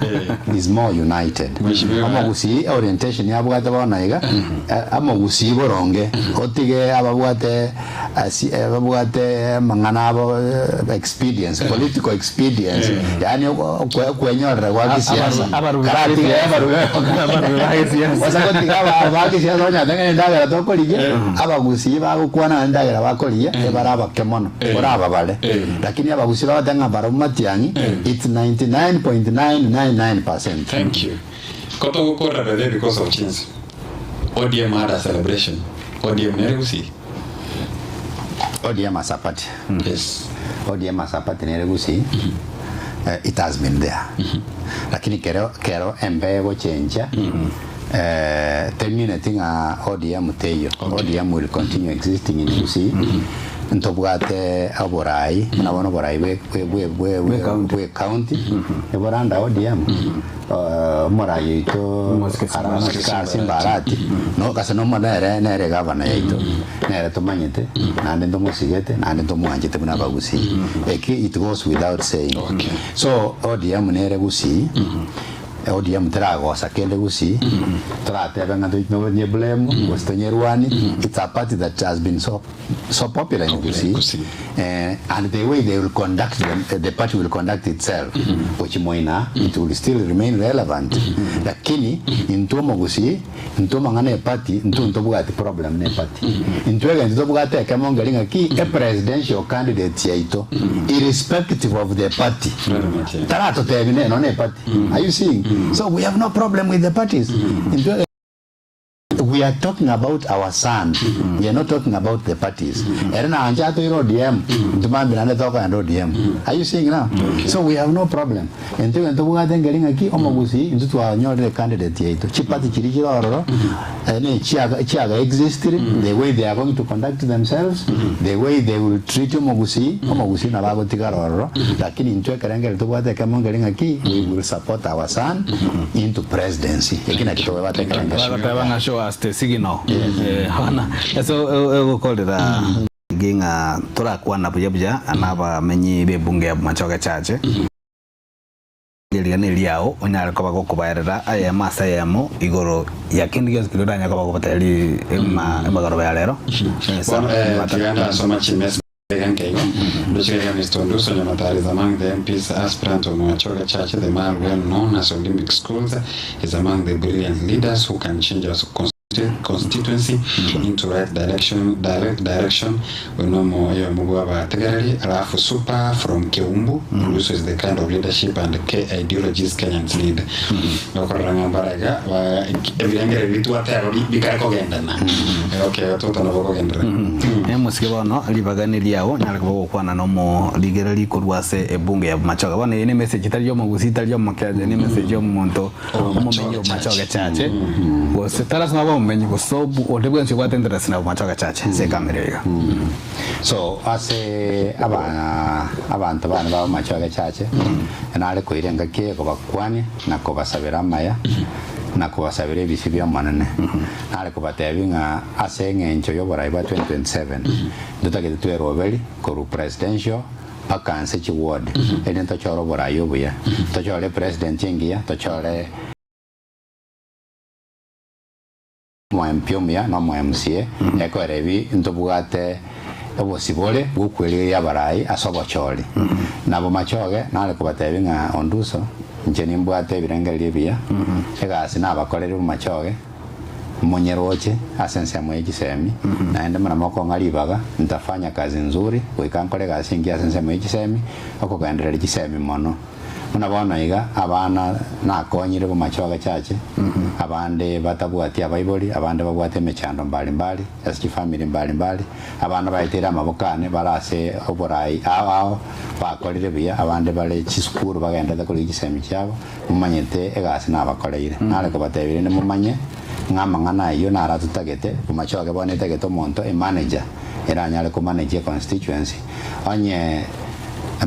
is more united. Mheshimiwa. Omogusii orientation yabwate bono iga eh, omogusii boronge otige ababwate asi ababwate amang'ana abo eh, expedience political expedience yaani okwenyorera gwa kisiasa Abarubi ba Karatiga gesiasa. abarubi Abarubi ba gesiasa. Gose gotiga aba ba gesiasa onyate ng'a endagera tokorigia abagusii bagokwana ng'a endagera bakorigia ebare abake mono orababare lakini abagusii bagoteba ng'a barabwo matiang'i it's 99.999%. Thank you. Ko togokorera by the way because of chinsa. ODM had a celebration. ODM nere gusii. ODM as a party. Yes. ODM as a party nere gusii. Eh, it has been there. Lakini kero kero embe egochencha eh, temineti ng'a ODM teiyo. ODM will continue existing in Gusii. Ntobwate oborai, buna bono oborai bwe bwe bwe bwe Bwe county. bwe county eboranda ODM. Omorai oito Omosike Simbarati. Oscar Simbarati no gose nomo nere nere gavana yaito nere tomanyete naende ntomosigete naende ntomwanchete buna abagusii eki it goes without saying Okay. so ODM nere gusii ODM teragosa kende gusii toratebe ng'a tonye blame gose tonyerwani it's a party that has been so so popular in Popular in Gusii Gusii. Eh, and the way they will conduct them, eh, the party will conduct itself gochimoina it will still remain relevant lakini intwe omogusii intwe amang'ana eparty intwe ntobwati problem na eparty intwe egento tobwate ekemo nkeri ng'aki e presidential candidate yaito irrespective of the party Very much, yeah. taratotebi neno na eparty are you seeing so we have no problem with the parties intwe We are talking about our son. We are not talking about the parties. Ere naanche atoire ODM, ntumambia naende tokogenda ODM. Are you seeing now? So we have no problem. Intwe egento tobwate nkeri ng'aki omogusii intwe twanyorire candidate yaito. Chiparty chiria chire ororo eh, ne chiaga chiaga existire, the way they are going to conduct themselves, the way they will treat omogusii, omogusii nabo agotigara ororo, lakini intwe ekerengerio tobwate ekemo nkeri ng'aki we will support our son into presidency. Eki nakio tobwate ekerengerio. Bagoteba ng'a show us the signal. Eh, bono ase ogokorera inge ng'a torakwana buya buya na abamenyi b'ebunge ya Bomachoge Church. Rigana eri riao onyare koba gokobaerera ayemo ase ayemo igoro ya kende gionsi keria oranyare koba ogobateria emagoroba ya rero. Bono eh, tiga ndasoma chimessage iga nkeigo ndoche iga Mr. Onduso Nyamatari is among the MPs aspirant of Machoga Church the man well known as Olympic Schools is among the brilliant leaders who can change our constituency into right direction direct direction oyo nomo oyomo bwa abategereri alafu super from Keumbu Onduso is the kind of leadership and K ideologies Kenyans need Okorora ng'a mbara iga ba ebirengererio biria twateba bi- bikare kogendana. Okay, toto nabo kogenderera. Emosike bono ribaga neriao nyare koba gokwana nomorigereria korwa ase ebunge ya Bomachoge. Bono eye nemessage etari yomogusii etari yomokenya nemessage yomonto omomenyi o Bomachoge Church gose tari ase noba omomenyi gose obu onde bwensi obwate interest na Bomachoge Church ase ekamera eye iga. So ase aba abanto bane ba Bomachoge Church nare koira engaki eye kobakwania na kobasabera amaya, na kobasabera ebisio bi'Omonene. Nare kobatebia ng'a ase eng'encho y'oborai bwa 2027, ntotagete tweroberie korwa presidential mpaka nse chiward, erinde tochore oborai obuya, tochore epresident engiya, tochore Omo MP omuya na omo MCA ekoera ebi ntobwate obosibore bw'okwerigeria abarai ase obochori. Nabo machoge nare kobatebia ng'a Onduso inche nimbwate ebirengererio ebiya, egasi nabakoreire bomachoge, monyeroche ase ensemo ye chisemi, naende buna mokong'a ribaga ntafanya kazi nzuri, goika nkore egasi engiya ase ensemo ye chisemi, okogendereria chisemi mono. Buna bono iga abana nakonyire bomachoge chache, abande batabwati abaibori, abande babwate emechando mbari mbari ase chifamiri mbari mbari, abana baeteire amaboko ane bare ase oborai ao ao, bakorire buya, abande bare chisukuru bagenderete korigia chisemi chiabo, momanyete egasi nabakoreire. Nare kobatebia rende momanye ng'a amang'ana ayio naro atotagete, bomachoge bono etagete omonto emanager eranyare komanage econstituency, onye.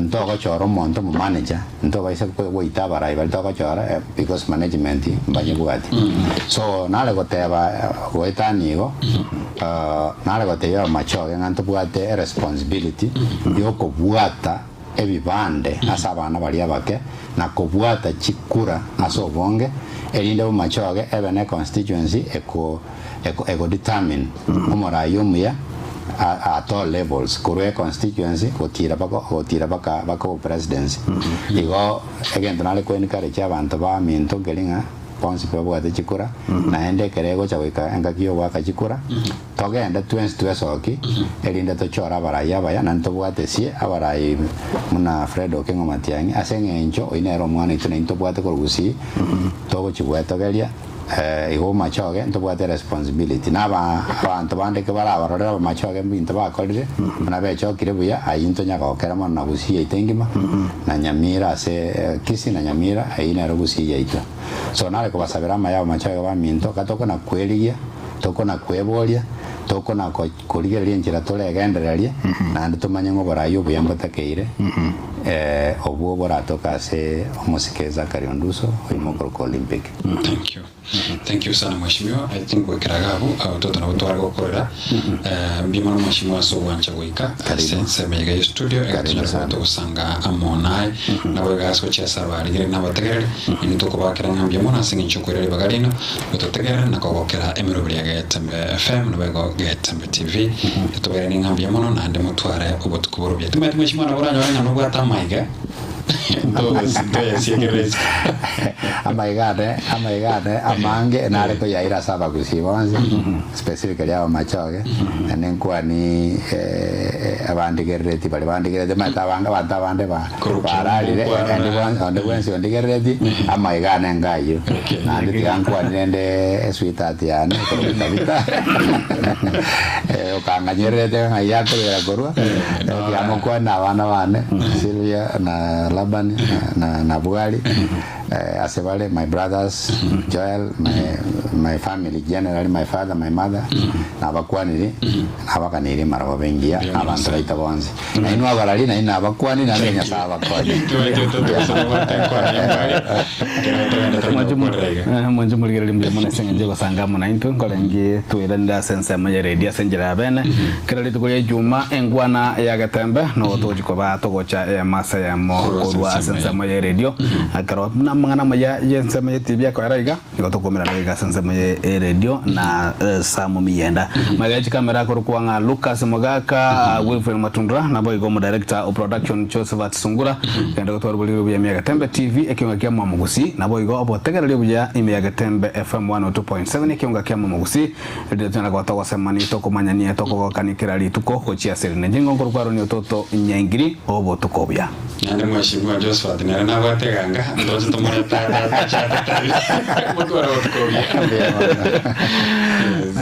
Ntogochora omonto omomanager, ntobaisa goita abarai baria togochora because management mbanyebwati. So nare goteba goetania igo, nare gotebia abamachoge ng'a ntobwate eresponsibility yokobwata ebibande ase abana baria abake na kobwata chikura ase obonge erinde bomachoge ebe ne constituency eko ego determine omorai omuya at all levels korwa e constituency gotira baka gotira baka baka obopresidency. Igo egento nare ko encourage abanto baminto nkeri ng'a bonsi pi babwate chikura naende ekero egocha goika engaki ya ogoaka chikura togende twensi twesoki erinde tochore abarai abaya naende tobwate esie abarai buna Fred Okengo Matiang'i ase eng'encho oyio nere omwana oito naintwe tobwate korwa Gusii togochibwetogeria. Igo omomachoge ntobwate responsibility na aba abanto bande kebarabarorere abamachoge ebinto bakorire buna bechokire buya ayio ntonya gokera mono na Gusii yaito engima na Nyamira ase Kisii na Nyamira eyio nero Gusii yaito. So nare kobasabera amaya abamachoge baminto ka tokona kwerigia tokona kweboria tokona korigereria enchera toregendererie naende tomanye ng'a oborai obuya mbotakeire obwo boratoke ase omosike Zachary Onduso oyio mokorokwa Olympic. Thank you. Thank you sana mheshimiwa. I think goikera iga abwo abatoto nabo tware gokorera. Eh, mbuya mono mheshimiwa ase ogwancha goika ase Karibu. ensemo iga ya studio iga Karibu tonyare koba sana. togosanga amo naye. Nabo iga ase gochia ase abarigereria na abategereri, inwe tokobakera ng'a mbuya mono ase eng'encho okoira ribaga riaino gototegerera na kogokera emeroberi ya Getembe FM nabo igo Getembe TV. Tobairanie ng'a mbuya mono naende motware obotuko bore obuya. Timanyeti mheshimiwa nabo oranyore ng'a nobwate amaiga. Amaiga ane, amaiga ane amange nare koyaira ase abagusii bonsi, specifically abamachoge, naende nkwani abandigerereti baria bandigerereti omanyete abange abanto abande ba bararire onde bwensi onde bwensi ondigerereti, amaiga ane ngayio. Naende tiga nkwani rende esweetheart yane ekorokwa Tabitha, okanganyererete ng'a ng'ai akorwera korwa. Tiamokwana na abana bane, Silvia na Laban na na Bwari, ase bare my brothers, Joel, my my family generally, my father, my mother, nabakwaniri, nabaganeirie marogoba engiya, na abanto baito bonsi. Na inwe abarari, nainwe nabakwaniri, naende Nyasae abakonye. Mwanche morigererie mbuya mono ase eng'encho y'ogosanga amo naintwe, nkorenge twairanire ase ensemo ye radio ase enchera ya bene. Kera rituko ria Ijuma, enkwana ya Getembe nogo togochia koba togocha eyemo ase eyemo korwa ase ensemo ye radio. Ekero buna amang'ana amaya y'ensemo ye TV akoera iga, nigo tokomerana iga ase ensemo ye radio na Sam Miyenda. Magega chikamera akorokwa ng'a Lucas Mogaka, Wilfred Matundura, naboigo omodirector o production Josephat Sungura. Genda gotwara oboriri obuya ime ya Getembe TV, ekeonga kia Mwamogusi, naboigo obotegereri obuya ime ya Getembe FM 102.7, ekeonga kia Mwamogusi. Riria tonyara koba togosemania, tokomanyania, tokogokania kera rituko gochia ase rinde. Inche nigo nkorokwa Aroni ototo Nyaingiri, obotuko obuya. Naende Mheshimiwa Josphat nere nabwate eganga, ntoche tomorete ata achache tari. Motware obotuko obuya. Mbuya mono. Yes.